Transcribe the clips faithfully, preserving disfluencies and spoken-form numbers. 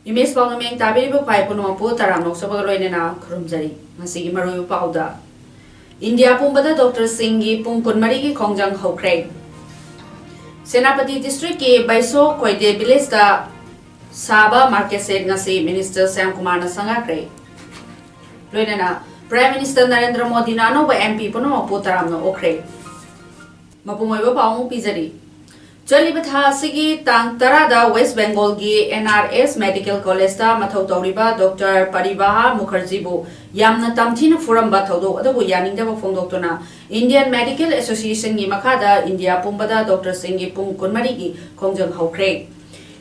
Image ꯄꯥꯎꯅꯃꯦꯡ ꯇꯥꯕꯤꯔꯤꯕ ꯈ꯭ꯋꯥꯏ ꯄꯨꯝꯅꯃꯛꯄꯨ ꯇꯔꯥꯝꯅ ꯑꯣꯛꯆꯕꯒ ꯂꯣꯏꯅꯅ ꯈꯨꯔꯨꯝꯖꯔꯤ꯫ ꯉꯁꯤꯒꯤ ꯃꯔꯨꯑꯣꯏꯕ ꯄꯥꯎꯗ, ꯏꯟꯗꯤꯌꯥ ꯄꯨꯝꯕꯗ ꯗꯣꯛꯇꯔꯁꯤꯡꯒꯤ ꯄꯨꯡ ꯀꯨꯟꯃꯔꯤꯒꯤ ꯈꯣꯡꯖꯪ ꯍꯧꯈ꯭ꯔꯦ꯫ ꯁꯦꯅꯥꯄꯇꯤ ꯗꯤꯁꯇ꯭ꯔꯤꯛꯀꯤ ꯕꯩꯁꯣ ꯈꯣꯏꯗꯦ ꯚꯤꯂꯦꯖꯇ ꯁꯥꯕ ꯃꯥꯔꯀꯦꯠ ꯁꯦꯠ ꯉꯁꯤ ꯃꯤꯅꯤꯁꯇꯔ ꯁ꯭ꯌꯥꯝ ꯀꯨꯃꯥꯔꯅ ꯁꯪꯒꯥꯈ꯭ꯔꯦ꯫ ꯂꯣꯏꯅꯅ ꯄ꯭ꯔꯥꯏꯝ ꯃꯤꯅꯤꯁꯇꯔ ꯅꯔꯦꯟꯗ꯭ꯔ ꯃꯣꯗꯤꯅ ꯑꯅꯧꯕ ꯑꯦꯝ ꯄꯤ ꯄꯨꯝꯅꯃꯛꯄꯨ ꯇꯔꯥꯝꯅ ꯑꯣꯛꯈ꯭ꯔꯦ꯫ ꯃꯄꯨꯡ ꯑꯣꯏꯕ ꯄꯥꯎ ꯑꯃꯨꯛ ꯄꯤꯖꯔꯤ꯫ ꯆꯠꯂꯤꯕ ꯊꯥ ꯑꯁꯤꯒꯤ ꯇꯥꯡ ꯇꯔꯥꯗ ꯋꯦꯁ ꯕꯦꯡꯒꯣꯜꯒꯤ ꯑꯦꯟ ꯑꯥꯔ ꯑꯦꯁ ꯃꯦꯗꯤꯀꯦꯜ ꯀꯣꯂꯦꯖꯇ ꯃꯊꯧ ꯇꯧꯔꯤꯕ ꯗꯣꯛꯇꯔ ꯄꯔꯤꯕꯥꯍꯥ ꯃꯨꯈꯔꯖꯤꯕꯨ ꯌꯥꯝꯅ ꯇꯝꯊꯤꯅ ꯐꯨꯔꯝꯕ ꯊꯧꯗꯣꯛ ꯑꯗꯨꯕꯨ ꯌꯥꯅꯤꯡꯗꯕ ꯐꯣꯡꯗꯣꯛꯇꯨꯅ ꯏꯟꯗꯤꯌꯟ ꯃꯦꯗꯤꯀꯦꯜ ꯑꯦꯁꯣꯁꯤꯌꯦꯁꯟꯒꯤ ꯃꯈꯥꯗ ꯏꯟꯗꯤꯌꯥ ꯄꯨꯝꯕꯗ ꯗꯣꯛꯇꯔꯁꯤꯡꯒꯤ ꯄꯨꯡ ꯀꯨꯟꯃꯔꯤꯒꯤ ꯈꯣꯡꯖꯪ ꯍꯧꯈ꯭ꯔꯦ꯫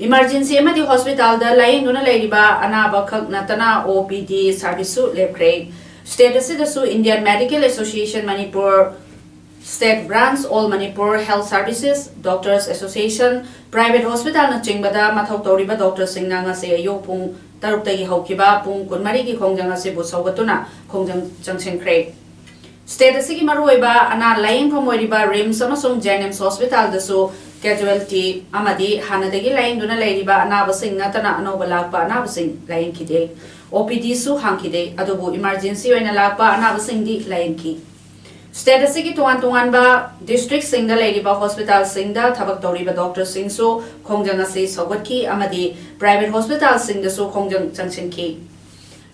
ꯏꯃꯔꯖꯦꯟꯁꯤ ꯑꯃꯗꯤ ꯍꯣꯁꯄꯤꯇꯥꯜꯗ ꯂꯥꯌꯦꯡꯗꯨꯅ ꯂꯩꯔꯤꯕ ꯑꯅꯥꯕ ꯈꯛ ꯅꯠꯇꯅ ꯑꯣ ꯄꯤ ꯗꯤ ꯁꯥꯔꯚꯤꯁꯁꯨ ꯂꯦꯞꯈ꯭ꯔꯦ꯫ ꯁ꯭ꯇꯦꯠ ꯑꯁꯤꯗꯁꯨ Indian medical association Manipur, state branch, all Manipur health services, doctors association, private ꯍꯣꯁꯄꯤꯇꯥꯜꯅꯆꯤꯡꯕꯗ ꯃꯊꯧ ꯇꯧꯔꯤꯕ ꯗꯣꯛꯇꯔꯁꯤꯡꯅ ꯉꯁꯤ ꯑꯌꯨꯛ ꯄꯨꯡ ꯇꯔꯨꯛꯇꯒꯤ ꯍꯧꯈꯤꯕ ꯄꯨꯡ ꯀꯨꯟꯃꯔꯤꯒꯤ ꯈꯣꯡꯖꯪ ꯑꯁꯤꯕꯨ ꯁꯧꯒꯠꯇꯨꯅ ꯈꯣꯡꯖꯪ ꯆꯪꯁꯤꯟꯈ꯭ꯔꯦ꯫ ꯁ꯭ꯇꯦꯠ ꯑꯁꯤꯒꯤ ꯃꯔꯨꯑꯣꯏꯕ ꯑꯅꯥ ꯂꯥꯌꯦꯡꯐꯝ ꯑꯣꯏꯔꯤꯕ ꯔꯤꯝꯁ ꯑꯃꯁꯨꯡ ꯖꯦ ꯑꯦꯟ ꯑꯦꯝꯁ ꯍꯣꯁꯄꯤꯇꯥꯜꯗꯁꯨ ꯀꯦꯖꯨꯋꯦꯜꯇꯤ ꯑꯃꯗꯤ ꯍꯥꯟꯅꯗꯒꯤ ꯂꯥꯌꯦꯡꯗꯨꯅ ꯂꯩꯔꯤꯕ ꯑꯅꯥꯕꯁꯤꯡ ꯅꯠꯇꯅ ꯑꯅꯧꯕ ꯂꯥꯛꯄ ꯑꯅꯥꯕꯁꯤꯡ ꯂꯥꯌꯦꯡꯈꯤꯗꯦ꯫ ꯑꯣ ꯄꯤ ꯗꯤꯁꯨ ꯍꯥꯡꯈꯤꯗꯦ, ꯑꯗꯨꯕꯨ ꯏꯃꯔꯖꯦꯟꯁꯤ ꯑꯣꯏꯅ ꯂꯥꯛꯄ ꯑꯅꯥꯕꯁꯤꯡꯗꯤ ꯂꯥꯌꯦꯡꯈꯤ꯫ ꯁ꯭ꯇꯦꯠ ꯑꯁꯤꯒꯤ ꯇꯣꯉꯥꯟ ꯇꯣꯉꯥꯟꯕ ꯗꯤꯁꯇ꯭ꯔꯤꯛꯁꯤꯡꯗ ꯂꯩꯔꯤꯕ ꯍꯣꯁꯄꯤꯇꯥꯜꯁꯤꯡꯗ ꯊꯕꯛ ꯇꯧꯔꯤꯕ ꯗꯣꯛꯇꯔꯁꯤꯡꯁꯨ ꯈꯣꯡꯖꯪ ꯑꯁꯤ ꯁꯧꯒꯠꯈꯤ ꯑꯃꯗꯤ ꯄ꯭ꯔꯥꯏꯚꯦꯠ ꯍꯣꯁꯄꯤꯇꯥꯜꯁꯤꯡꯗꯁꯨ ꯈꯣꯡꯖꯪ ꯆꯪꯁꯤꯟꯈꯤ꯫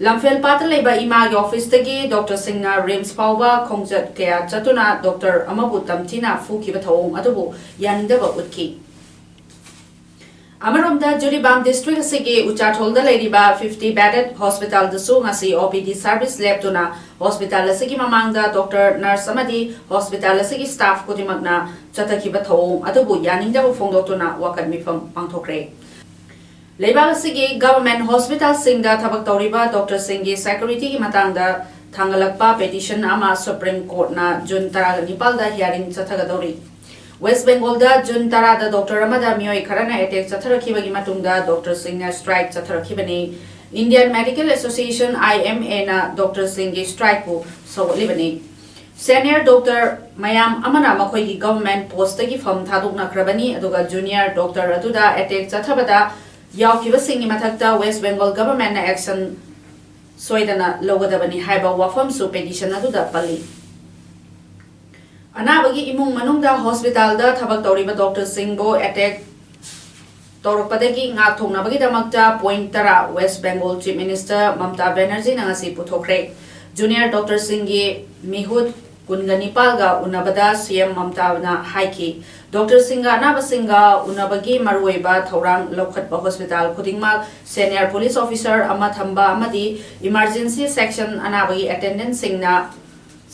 ꯂꯝꯐꯦꯜ ꯄꯥꯠꯇ ꯂꯩꯕ ꯏꯃꯥꯒꯤ ꯑꯣꯐꯤꯁꯇꯒꯤ ꯗꯣꯛꯇꯔꯁꯤꯡꯅ ꯔꯤꯝꯁ ꯐꯥꯎꯕ ꯈꯣꯡꯆꯠ ꯀꯌꯥ ꯆꯠꯇꯨꯅ ꯗꯣꯛꯇꯔ ꯑꯃꯕꯨ ꯇꯝꯊꯤꯅ ꯐꯨꯈꯤꯕ ꯊꯧꯑꯣꯡ ꯑꯗꯨꯕꯨ ꯌꯥꯅꯤꯡꯗꯕ ꯎꯠꯈꯤ꯫ ꯑꯃꯔꯣꯝꯗ, ꯖꯤꯔꯤꯕꯥꯝ ꯗꯤꯁꯇ꯭ꯔꯤꯛ ꯑꯁꯤꯒꯤ ꯎꯆꯥꯊꯣꯜꯗ ꯂꯩꯔꯤꯕ ꯐꯤꯐꯇꯤ ꯕꯦꯗꯦꯗ ꯍꯣꯁꯄꯤꯇꯥꯜꯗꯁꯨ ꯉꯁꯤ ꯑꯣ ꯄꯤ ꯗꯤ ꯁꯥꯔꯚꯤꯁ ꯂꯦꯞꯇꯨꯅ ꯍꯣꯁꯄꯤꯇꯥꯜ ꯑꯁꯤꯒꯤ ꯃꯃꯥꯡꯗ ꯗꯣꯛꯇꯔ, ꯅꯔꯁ ꯑꯃꯗꯤ ꯍꯣꯁꯄꯤꯇꯥꯜ ꯑꯁꯤꯒꯤ ꯁ꯭ꯇꯥꯐ ꯈꯨꯗꯤꯡꯃꯛꯅ ꯆꯠꯊꯈꯤꯕ ꯊꯧꯑꯣꯡ ꯑꯗꯨꯕꯨ ꯌꯥꯅꯤꯡꯗꯕ ꯐꯣꯡꯗꯣꯛꯇꯨꯅ ꯋꯥꯀꯠ ꯃꯤꯐꯝ ꯄꯥꯡꯊꯣꯛꯈ꯭ꯔꯦ꯫ ꯂꯩꯕꯥꯛ ꯑꯁꯤꯒꯤ ꯒꯚꯔꯟꯃꯦꯟꯠ ꯍꯣꯁꯄꯤꯇꯥꯜꯁꯤꯡꯗ ꯊꯕꯛ ꯇꯧꯔꯤꯕ ꯗꯣꯛꯇꯔꯁꯤꯡꯒꯤ ꯁꯦꯀ꯭ꯌꯨꯔꯤꯇꯤꯒꯤ ꯃꯇꯥꯡꯗ ꯊꯥꯡꯒꯠꯂꯛꯄ ꯄꯦꯇꯤꯁꯟ ꯑꯃ ꯁꯨꯄ꯭ꯔꯤꯝ ꯀꯣꯔꯠꯅ ꯖꯨꯟ ꯇꯔꯥꯒ ꯅꯤꯄꯥꯜꯗ ꯍꯤꯌꯥꯔꯤꯡ ꯆꯠꯊꯒꯗꯧꯔꯤ꯫ ꯋꯦꯁ꯭ꯠ ꯕꯦꯡꯒꯣꯜꯗ ꯖꯨꯟ ꯇꯔꯥꯗ ꯗꯣꯛꯇꯔ ꯑꯃꯗ ꯃꯤꯑꯣꯏ ꯈꯔꯅ ꯑꯦꯇꯦꯛ ꯆꯠꯊꯔꯛꯈꯤꯕꯒꯤ ꯃꯇꯨꯡꯗ ꯗꯣꯛꯇꯔꯁꯤꯡꯅ ꯁ꯭ꯇ꯭ꯔꯥꯏꯛ ꯆꯠꯊꯔꯛꯈꯤꯕꯅꯤ꯫ ꯏꯟꯗꯤꯌꯟ ꯃꯦꯗꯤꯀꯦꯜ ꯑꯦꯁꯣꯁꯤꯌꯦꯁꯟ, ꯑꯥꯏ ꯑꯦꯝ ꯑꯦꯅ ꯗꯣꯛꯇꯔꯁꯤꯡꯒꯤ ꯁ꯭ꯇ꯭ꯔꯥꯏꯛꯄꯨ ꯁꯧꯒꯠꯂꯤꯕꯅꯤ꯫ ꯁꯦꯅꯤꯌꯔ ꯗꯣꯛꯇꯔ ꯃꯌꯥꯝ ꯑꯃꯅ ꯃꯈꯣꯏꯒꯤ ꯒꯚꯔꯟꯃꯦꯟꯠ ꯄꯣꯁ꯭ꯠꯇꯒꯤ ꯐꯝ ꯊꯥꯗꯣꯛꯅꯈ꯭ꯔꯕꯅꯤ, ꯑꯗꯨꯒ ꯖꯨꯅꯤꯌꯔ ꯗꯣꯛꯇꯔ ꯑꯗꯨꯗ ꯑꯦꯇꯦꯛ ꯆꯠꯊꯕꯗ ꯌꯥꯎꯈꯤꯕꯁꯤꯡꯒꯤ ꯃꯊꯛꯇ ꯋꯦꯁ꯭ꯠ ꯕꯦꯡꯒꯣꯜ ꯒꯚꯔꯟꯃꯦꯟꯠꯅ ꯑꯦꯛꯁꯟ ꯁꯣꯏꯗꯅ ꯂꯧꯒꯗꯕꯅꯤ ꯍꯥꯏꯕ ꯋꯥꯐꯝꯁꯨ ꯄꯦꯇꯤꯁꯟ ꯑꯗꯨꯗ ꯄꯜꯂꯤ꯫ ꯑꯅꯥꯕꯒꯤ ꯏꯃꯨꯡ ꯃꯅꯨꯡꯗ ꯍꯣꯁꯄꯤꯇꯥꯜꯗ ꯊꯕꯛ ꯇꯧꯔꯤꯕ ꯗꯣꯛꯇꯔꯁꯤꯡꯕꯨ ꯑꯦꯇꯦꯛ ꯇꯧꯔꯛꯄꯗꯒꯤ ꯉꯥꯛꯊꯣꯛꯅꯕꯒꯤꯗꯃꯛꯇ ꯄꯣꯏꯟꯠ ꯇꯔꯥ ꯋꯦꯁ꯭ꯠ ꯕꯦꯡꯒꯣꯜ ꯆꯤꯐ ꯃꯤꯅꯤꯁꯇꯔ ꯃꯃꯇꯥ ꯕꯦꯅꯔꯖꯤꯅ ꯉꯁꯤ ꯄꯨꯊꯣꯛꯈ꯭ꯔꯦ꯫ ꯖꯨꯅꯤꯌꯔ ꯗꯣꯛꯇꯔꯁꯤꯡꯒꯤ ꯃꯤꯍꯨꯠ ꯀꯨꯟꯒ ꯅꯤꯄꯥꯜꯒ ꯎꯅꯕꯗ ꯁꯤ ꯑꯦꯝ ꯃꯃꯇꯥꯅ ꯍꯥꯏꯈꯤ, ꯗꯣꯛꯇꯔꯁꯤꯡꯒ ꯑꯅꯥꯕꯁꯤꯡꯒ ꯎꯅꯕꯒꯤ ꯃꯔꯨꯑꯣꯏꯕ ꯊꯧꯔꯥꯡ ꯂꯧꯈꯠꯄ ꯍꯣꯁꯄꯤꯇꯥꯜ ꯈꯨꯗꯤꯡꯃꯛ ꯁꯦꯅꯤꯌꯔ ꯄꯨꯂꯤꯁ ꯑꯣꯐꯤꯁꯥꯔ ꯑꯃ ꯊꯝꯕ ꯑꯃꯗꯤ ꯏꯃꯔꯖꯦꯟꯁꯤ ꯁꯦꯛꯁꯟ ꯑꯅꯥꯕꯒꯤ ꯑꯦꯇꯦꯟꯗꯦꯟꯠꯁꯤꯡꯅ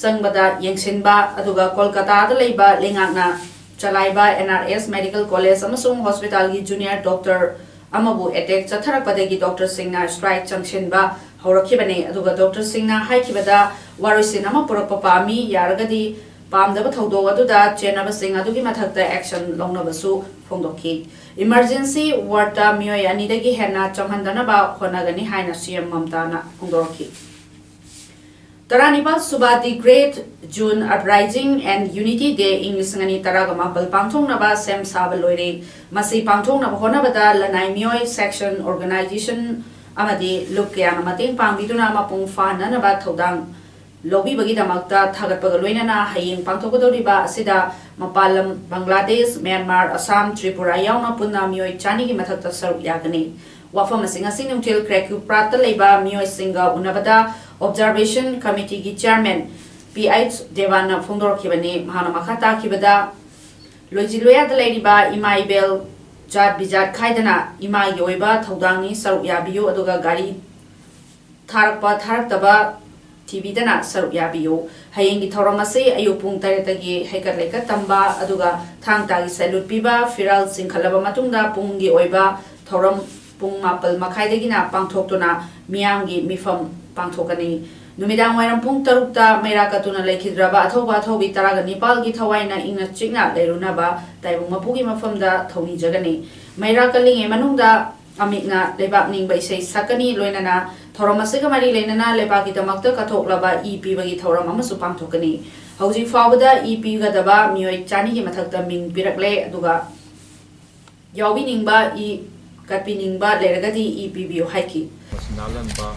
ꯆꯪꯕꯗ ꯌꯦꯡꯁꯤꯟꯕ, ꯑꯗꯨꯒ ꯀꯣꯜꯀꯥꯇꯥꯗ ꯂꯩꯕ ꯂꯩꯉꯥꯛꯅ ꯆꯂꯥꯏꯕ N R S medical college ꯑꯃꯁꯨꯡ ꯍꯣꯁꯄꯤꯇꯥꯜꯒꯤ ꯖꯨꯅꯤꯌꯔ ꯗꯣꯛꯇꯔ ꯑꯃꯕꯨ ꯑꯦꯇꯦꯛ ꯆꯠꯊꯔꯛꯄꯗꯒꯤ ꯗꯣꯛꯇꯔꯁꯤꯡꯅ ꯁ꯭ꯇ꯭ꯔꯥꯏꯛ ꯆꯪꯁꯤꯟꯕ ꯍꯧꯔꯛꯈꯤꯕꯅꯤ꯫ ꯑꯗꯨꯒ ꯗꯣꯛꯇꯔꯁꯤꯡꯅ ꯍꯥꯏꯈꯤꯕꯗ, ꯋꯥꯔꯣꯏꯁꯤꯟ ꯑꯃ ꯄꯨꯔꯛꯄ ꯄꯥꯝꯃꯤ, ꯌꯥꯔꯒꯗꯤ ꯄꯥꯝꯗꯕ ꯊꯧꯗꯣꯛ ꯑꯗꯨꯗ ꯆꯦꯟꯅꯕꯁꯤꯡ ꯑꯗꯨꯒꯤ ꯃꯊꯛꯇ ꯑꯦꯛꯁꯟ ꯂꯧꯅꯕꯁꯨ ꯐꯣꯡꯗꯣꯛꯈꯤ꯫ ꯏꯃꯔꯖꯦꯟꯁꯤ ꯋꯥꯔꯗꯇ ꯃꯤꯑꯣꯏ ꯑꯅꯤꯗꯒꯤ ꯍꯦꯟꯅ ꯆꯪꯍꯟꯗꯅꯕ ꯍꯣꯠꯅꯒꯅꯤ ꯍꯥꯏꯅ ꯁꯤ ꯑꯦꯝ ꯃꯃꯇꯥꯅ ꯐꯣꯡꯗꯣꯔꯛꯈꯤ꯫ ꯇꯔꯥꯅꯤꯄꯥꯜ ꯁꯨꯕ The Great June Uprising and Unity Day ꯏꯪ ꯂꯤꯁꯤꯡ ꯑꯅꯤ ꯇꯔꯥꯒ ꯃꯥꯄꯜ ꯄꯥꯡꯊꯣꯛꯅꯕ ꯁꯦꯝ ꯁꯥꯕ ꯂꯣꯏꯔꯦ꯫ ꯃꯁꯤ ꯄꯥꯡꯊꯣꯛꯅꯕ ꯍꯣꯠꯅꯕꯗ ꯂꯅꯥꯏ ꯃꯤꯑꯣꯏ, ꯁꯦꯛꯁꯟ, ꯑꯣꯔꯒꯅꯥꯏꯖꯦꯁꯟ ꯑꯃꯗꯤ ꯂꯨꯞ ꯀꯌꯥꯅ ꯃꯇꯦꯡ ꯄꯥꯡꯕꯤꯗꯨꯅ ꯃꯄꯨꯡ ꯐꯥꯍꯟꯅꯅꯕ ꯊꯧꯗꯥꯡ ꯂꯧꯕꯤꯕꯒꯤꯗꯃꯛꯇ ꯊꯥꯒꯠꯄꯒ ꯂꯣꯏꯅꯅ ꯍꯌꯦꯡ ꯄꯥꯡꯊꯣꯛꯀꯗꯧꯔꯤꯕ ꯑꯁꯤꯗ ꯃꯄꯥꯟ ꯂꯝ ꯕꯪꯒ꯭ꯂꯥꯗꯦꯁ, ꯃ꯭ꯌꯥꯟꯃꯥꯔ, ꯑꯁꯥꯝ, ꯇ꯭ꯔꯤꯄꯨꯔꯥ ꯌꯥꯎꯅ ꯄꯨꯟꯅ ꯃꯤꯑꯣꯏ ꯆꯅꯤꯒꯤ ꯃꯊꯛꯇ ꯁꯔꯨꯛ ꯌꯥꯒꯅꯤ꯫ ꯋꯥꯐꯝ ꯑꯁꯤ ꯉꯁꯤ ꯅꯨꯡꯊꯤꯜ ꯀ꯭ꯔꯦꯀ꯭ꯌꯨꯄ꯭ꯔꯥꯠꯇ ꯂꯩꯕ ꯃꯤꯑꯣꯏꯁꯤꯡꯒ ꯎꯅꯕꯗ ꯑꯣꯕꯖꯥꯔꯕꯦꯁꯟ ꯀꯃꯤꯇꯤꯒꯤ ꯆꯤꯌꯔꯃꯦꯟ ꯄꯤ ꯑꯩꯆ ꯗꯦꯋꯥꯟꯅ ꯐꯣꯡꯗꯣꯔꯛꯈꯤꯕꯅꯤ꯫ ꯃꯍꯥꯛꯅ ꯃꯈꯥ ꯇꯥꯈꯤꯕꯗ, ꯂꯣꯏꯖꯤꯂꯣꯌꯥꯗ ꯂꯩꯔꯤꯕ ꯏꯃꯥ ꯏꯕꯦꯜ ꯖꯥꯠ ꯕꯤꯖꯥꯠ ꯈꯥꯏꯗꯅ ꯏꯃꯥꯒꯤ ꯑꯣꯏꯕ ꯊꯧꯗꯥꯡꯅꯤ, ꯁꯔꯨꯛ ꯌꯥꯕꯤꯌꯨ, ꯑꯗꯨꯒ ꯒꯥꯔꯤ ꯊꯥꯔꯛꯄ ꯊꯥꯔꯛꯇꯕ ꯊꯤꯕꯤꯗꯅ ꯁꯔꯨꯛ ꯌꯥꯕꯤꯌꯨ꯫ ꯍꯌꯦꯡꯒꯤ ꯊꯧꯔꯝ ꯑꯁꯤ ꯑꯌꯨꯛ ꯄꯨꯡ ꯇꯔꯦꯠꯇꯒꯤ ꯍꯩꯀꯠ ꯂꯩꯀꯠ ꯇꯝꯕ, ꯑꯗꯨꯒ ꯊꯥꯡ ꯇꯥꯒꯤ ꯁꯦꯂꯨꯠ ꯄꯤꯕ, ꯐꯤꯔꯥꯜ ꯆꯤꯡꯈꯠꯂꯕ ꯃꯇꯨꯡꯗ ꯄꯨꯡꯒꯤ ꯑꯣꯏꯕ ꯊꯧꯔꯝ ꯄꯨꯡ ꯃꯥꯄꯜ ꯃꯈꯥꯏꯗꯒꯤꯅ ꯄꯥꯡꯊꯣꯛꯇꯨꯅ ꯃꯤꯌꯥꯝꯒꯤ ꯃꯤꯐꯝ ꯄꯥꯡꯊꯣꯛꯀꯅꯤ꯫ ꯅꯨꯃꯤꯗꯥꯡ ꯋꯥꯏꯔꯝ ꯄꯨꯡ ꯇꯔꯨꯛꯇ ꯃꯩꯔꯥ ꯀꯠꯇꯨꯅ ꯂꯩꯈꯤꯗ꯭ꯔꯕ ꯑꯊꯧꯕ ꯑꯊꯧꯕꯤ ꯇꯔꯥꯒ ꯅꯤꯄꯥꯜꯒꯤ ꯊꯋꯥꯏꯅ ꯏꯪꯅ ꯆꯤꯛꯅ ꯂꯩꯔꯨꯅꯕ ꯇꯥꯏꯕꯪ ꯃꯄꯨꯒꯤ ꯃꯐꯝꯗ ꯊꯧꯅꯤꯖꯒꯅꯤ꯫ ꯃꯩꯔꯥ ꯀꯜꯂꯤꯉꯩ ꯃꯅꯨꯡꯗ ꯑꯃꯤꯛꯅ ꯂꯩꯕꯥꯛ ꯅꯤꯡꯕ ꯏꯁꯩ ꯁꯛꯀꯅꯤ꯫ ꯂꯣꯏꯅꯅ ꯊꯧꯔꯝ ꯑꯁꯤꯒ ꯃꯔꯤ ꯂꯩꯅꯅ ꯂꯩꯕꯥꯛꯀꯤꯗꯃꯛꯇ ꯀꯠꯊꯣꯛꯂꯕ ꯏ ꯄꯤꯕꯒꯤ ꯊꯧꯔꯝ ꯑꯃꯁꯨ ꯄꯥꯡꯊꯣꯛꯀꯅꯤ꯫ ꯍꯧꯖꯤꯛ ꯐꯥꯎꯕꯗ ꯏ ꯄꯤꯒꯗꯕ ꯃꯤꯑꯣꯏ ꯆꯅꯤꯒꯤ ꯃꯊꯛꯇ ꯃꯤꯡ ꯄꯤꯔꯛꯂꯦ, ꯑꯗꯨꯒ ꯌꯥꯎꯕꯤꯅꯤꯡꯕ ꯏ ꯀꯠꯄꯤꯅꯤꯡꯕ ꯂꯩꯔꯒꯗꯤ ꯏ ꯄꯤꯕꯤꯌꯨ ꯍꯥꯏꯈꯤ꯫ ꯃꯁꯤ ꯅꯥꯜꯍꯟꯕ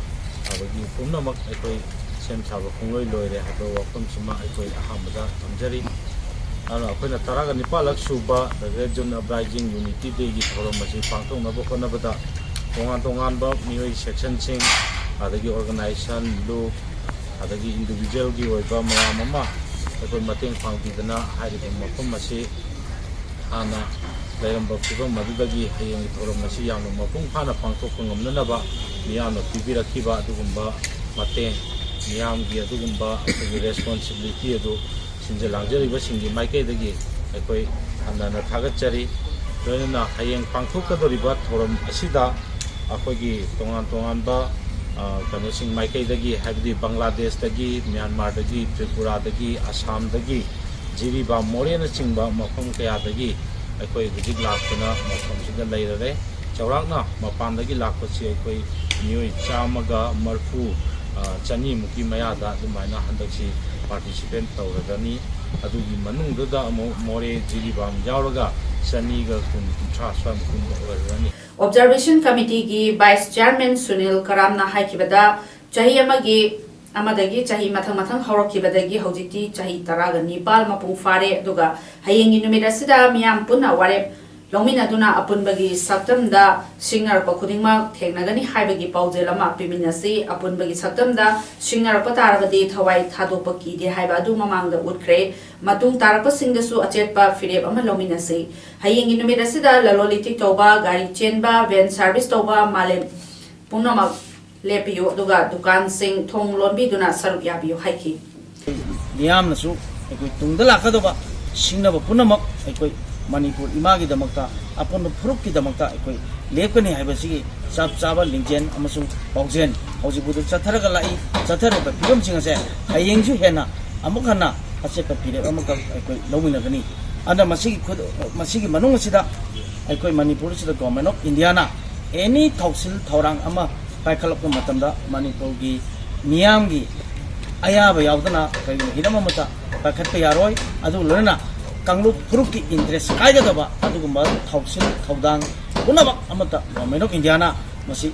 ꯑꯗꯒꯤ ꯄꯨꯝꯅꯃꯛ ꯑꯩꯈꯣꯏ ꯁꯦꯝ ꯁꯥꯕ ꯄꯨꯡꯂꯣꯏ ꯂꯣꯏꯔꯦ ꯍꯥꯏꯕ ꯋꯥꯐꯝꯁꯤꯃ ꯑꯩꯈꯣꯏ ꯑꯍꯥꯟꯕꯗ ꯊꯝꯖꯔꯤ꯫ ꯑꯗꯨꯅ ꯑꯩꯈꯣꯏꯅ ꯇꯔꯥꯒ ꯅꯤꯄꯥꯜꯂꯛ ꯁꯨꯕ Red Zone Uprising Unity Dayꯒꯤ ꯊꯧꯔꯝ ꯑꯁꯤ ꯄꯥꯡꯊꯣꯛꯅꯕ ꯍꯣꯠꯅꯕꯗ ꯇꯣꯉꯥꯟ ꯇꯣꯉꯥꯟꯕ ꯃꯤꯑꯣꯏ sectionꯁꯤꯡ, ꯑꯗꯒꯤ organization, ꯂꯨꯞ, ꯑꯗꯒꯤ individualꯒꯤ ꯑꯣꯏꯕ ꯃꯌꯥꯝ ꯑꯃ ꯑꯩꯈꯣꯏ ꯃꯇꯦꯡ ꯄꯥꯡꯕꯤꯗꯅ ꯍꯥꯏꯔꯤꯕ ꯃꯐꯝ ꯑꯁꯤ ꯍꯥꯟꯅ ꯂꯩꯔꯝꯕ ꯐꯤꯕꯝ ꯑꯗꯨꯗꯒꯤ ꯍꯌꯦꯡꯒꯤ ꯊꯧꯔꯝ ꯑꯁꯤ ꯌꯥꯝꯅ ꯃꯄꯨꯡ ꯐꯥꯅ ꯄꯥꯡꯊꯣꯛꯄ ꯉꯝꯅꯅꯕ ꯃꯤꯌꯥꯝꯅ ꯄꯤꯕꯤꯔꯛꯈꯤꯕ ꯑꯗꯨꯒꯨꯝꯕ ꯃꯇꯦꯡ, ꯃꯤꯌꯥꯝꯒꯤ ꯑꯗꯨꯒꯨꯝꯕ ꯑꯩꯈꯣꯏꯒꯤ responsibility ꯑꯗꯨ ꯁꯤꯟꯖ ꯂꯥꯡꯖꯔꯤꯕꯁꯤꯡꯒꯤ ꯃꯥꯏꯀꯩꯗꯒꯤ ꯑꯩꯈꯣꯏ ꯍꯟꯅ ꯍꯟꯅ ꯊꯥꯒꯠꯆꯔꯤ꯫ ꯂꯣꯏꯅꯅ ꯍꯌꯦꯡ ꯄꯥꯡꯊꯣꯛꯀꯗꯧꯔꯤꯕ ꯊꯧꯔꯝ ꯑꯁꯤꯗ ꯑꯩꯈꯣꯏꯒꯤ ꯇꯣꯉꯥꯟ ꯇꯣꯉꯥꯟꯕ, ꯑ, ꯀꯩꯅꯣꯁꯤꯡ ꯃꯥꯏꯀꯩꯗꯒꯤ, ꯍꯥꯏꯕꯗꯤ ꯕꯪꯒ꯭ꯂꯥꯗꯦꯁꯇꯒꯤ, ꯃ꯭ꯌꯥꯟꯃꯥꯔꯗꯒꯤ, ꯇ꯭ꯔꯤꯄꯨꯔꯥꯗꯒꯤ, ꯑꯁꯥꯝꯗꯒꯤ, ꯖꯤꯔꯤꯕꯥꯝ, ꯃꯣꯔꯦꯅꯆꯤꯡꯕ ꯃꯐꯝ ꯀꯌꯥꯗꯒꯤ ꯑꯩꯈꯣꯏ ꯍꯧꯖꯤꯛ ꯂꯥꯛꯇꯨꯅ ꯃꯐꯝꯁꯤꯗ ꯂꯩꯔꯔꯦ꯫ ꯆꯥꯎꯔꯥꯛꯅ ꯃꯄꯥꯟꯗꯒꯤ ꯂꯥꯛꯄꯁꯤ ꯑꯩꯈꯣꯏ ꯃꯤꯑꯣꯏ ꯆꯥꯝꯃꯒ ꯃꯔꯤꯐꯨ, ꯑ, ꯆꯅꯤꯃꯨꯛꯀꯤ ꯃꯌꯥꯗ ꯑꯗꯨꯃꯥꯏꯅ ꯍꯟꯗꯛꯁꯤ participate ꯇꯧꯔꯒꯅꯤ꯫ ꯑꯗꯨꯒꯤ ꯃꯅꯨꯡꯗꯨꯗ ꯑꯃꯨꯛ ꯃꯣꯔꯦ, ꯖꯤꯔꯤꯕꯥꯝ ꯌꯥꯎꯔꯒ ꯆꯅꯤꯒ ꯀꯨꯟ, ꯀꯨꯟꯊ꯭ꯔꯥ ꯁ꯭ꯋꯥꯏꯃꯨꯛꯀꯨꯝꯕ ꯑꯣꯏꯔꯒꯅꯤ꯫ Observation Committeeꯒꯤ Vice Chairman ꯁꯨꯅꯤꯜ ꯀꯔꯥꯝꯅ ꯍꯥꯏꯈꯤꯕꯗ, ꯆꯍꯤ ꯑꯃꯒꯤ ꯑꯃꯗꯒꯤ ꯆꯍꯤ ꯃꯊꯪ ꯃꯊꯪ ꯍꯧꯔꯛꯈꯤꯕꯗꯒꯤ ꯍꯧꯖꯤꯛꯇꯤ ꯆꯍꯤ ꯇꯔꯥꯒ ꯅꯤꯄꯥꯜ ꯃꯄꯨꯡ ꯐꯥꯔꯦ꯫ ꯑꯗꯨꯒ ꯍꯌꯦꯡꯒꯤ ꯅꯨꯃꯤꯠ ꯑꯁꯤꯗ ꯃꯤꯌꯥꯝ ꯄꯨꯟꯅ ꯋꯥꯔꯦꯞ ꯂꯧꯃꯤꯟꯅꯗꯨꯅ ꯑꯄꯨꯟꯕꯒꯤ ꯁꯛꯇꯝꯗ ꯁꯤꯡꯅꯔꯛꯄ ꯈꯨꯗꯤꯡꯃꯛ ꯊꯦꯡꯅꯒꯅꯤ ꯍꯥꯏꯕꯒꯤ ꯄꯥꯎꯖꯦꯜ ꯑꯃ ꯄꯤꯃꯤꯟꯅꯁꯤ꯫ ꯑꯄꯨꯟꯕꯒꯤ ꯁꯛꯇꯝꯗ ꯁꯤꯡꯅꯔꯛꯄ ꯇꯥꯔꯕꯗꯤ ꯊꯋꯥꯏ ꯊꯥꯗꯣꯛꯄ ꯀꯤꯗꯦ ꯍꯥꯏꯕ ꯑꯗꯨ ꯃꯃꯥꯡꯗ ꯎꯠꯈ꯭ꯔꯦ꯫ ꯃꯇꯨꯡ ꯇꯥꯔꯛꯄꯁꯤꯡꯗꯁꯨ ꯑꯆꯦꯠꯄ ꯐꯤꯔꯦꯞ ꯑꯃ ꯂꯧꯃꯤꯟꯅꯁꯤ꯫ ꯍꯌꯦꯡꯒꯤ ꯅꯨꯃꯤꯠ ꯑꯁꯤꯗ ꯂꯂꯣꯟ ꯏꯇꯤꯛ ꯇꯧꯕ, ꯒꯥꯔꯤ ꯆꯦꯟꯕ, van service ꯇꯧꯕ, ꯃꯥꯂꯦꯝ ꯄꯨꯝꯅꯃꯛ ꯂꯦꯞꯄꯤꯌꯨ, ꯑꯗꯨꯒ ꯗꯨꯀꯥꯟꯁꯤꯡ ꯊꯣꯡ ꯂꯣꯟꯕꯤꯗꯨꯅ ꯁꯔꯨꯛ ꯌꯥꯕꯤꯌꯨ ꯍꯥꯏꯈꯤ꯫ ꯃꯤꯌꯥꯝꯅꯁꯨ ꯑꯩꯈꯣꯏ ꯇꯨꯡꯗ ꯂꯥꯛꯀꯗꯕ ꯁꯤꯡꯅꯕ ꯄꯨꯝꯅꯃꯛ ꯑꯩꯈꯣꯏ ꯃꯅꯤꯄꯨꯔ ꯏꯃꯥꯒꯤꯗꯃꯛꯇ, ꯑꯄꯨꯟꯕ ꯐꯨꯔꯨꯞꯀꯤꯗꯃꯛꯇ ꯑꯩꯈꯣꯏ ꯂꯦꯞꯀꯅꯤ ꯍꯥꯏꯕꯁꯤꯒꯤ ꯆꯞ ꯆꯥꯕ ꯂꯤꯡꯖꯦꯜ ꯑꯃꯁꯨꯡ ꯄꯥꯎꯖꯦꯜ ꯍꯧꯖꯤꯛꯐꯥꯎꯗ ꯆꯠꯊꯔꯒ ꯂꯥꯛꯏ꯫ ꯆꯠꯊꯔꯤꯕ ꯐꯤꯕꯝꯁꯤꯡ ꯑꯁꯦ ꯍꯌꯦꯡꯁꯨ ꯍꯦꯟꯅ ꯑꯃꯨꯛ ꯍꯟꯅ ꯑꯆꯦꯠꯄ ꯐꯤꯔꯦꯞ ꯑꯃꯈꯛ ꯑꯩꯈꯣꯏ ꯂꯧꯃꯤꯟꯅꯒꯅꯤ꯫ ꯑꯗꯨꯅ ꯃꯁꯤꯒꯤ ꯈꯨꯗ-, ꯃꯁꯤꯒꯤ ꯃꯅꯨꯡ ꯑꯁꯤꯗ ꯑꯩꯈꯣꯏ ꯃꯅꯤꯄꯨꯔꯁꯤꯗ Government of Indiaꯅ any ꯊꯧꯁꯤꯜ ꯊꯧꯔꯥꯡ ꯑꯃ ꯄꯥꯏꯈꯠꯂꯛꯄ ꯃꯇꯝꯗ ꯃꯅꯤꯄꯨꯔꯒꯤ ꯃꯤꯌꯥꯝꯒꯤ ꯑꯌꯥꯕ ꯌꯥꯎꯗꯅ ꯀꯔꯤꯒꯨꯝꯕ ꯍꯤꯔꯝ ꯑꯃꯠꯇ ꯄꯥꯏꯈꯠꯄ ꯌꯥꯔꯣꯏ꯫ ꯑꯗꯨꯒ ꯂꯣꯏꯅꯅ ꯀꯥꯡꯂꯨꯞ ꯐꯨꯔꯨꯞꯀꯤ interest ꯀꯥꯏꯒꯗꯕ ꯑꯗꯨꯒꯨꯝꯕ ꯊꯧꯁꯤꯜ ꯊꯧꯗꯥꯡ ꯄꯨꯝꯅꯃꯛ ꯑꯃꯠꯇ Government of Indiaꯅ ꯃꯁꯤ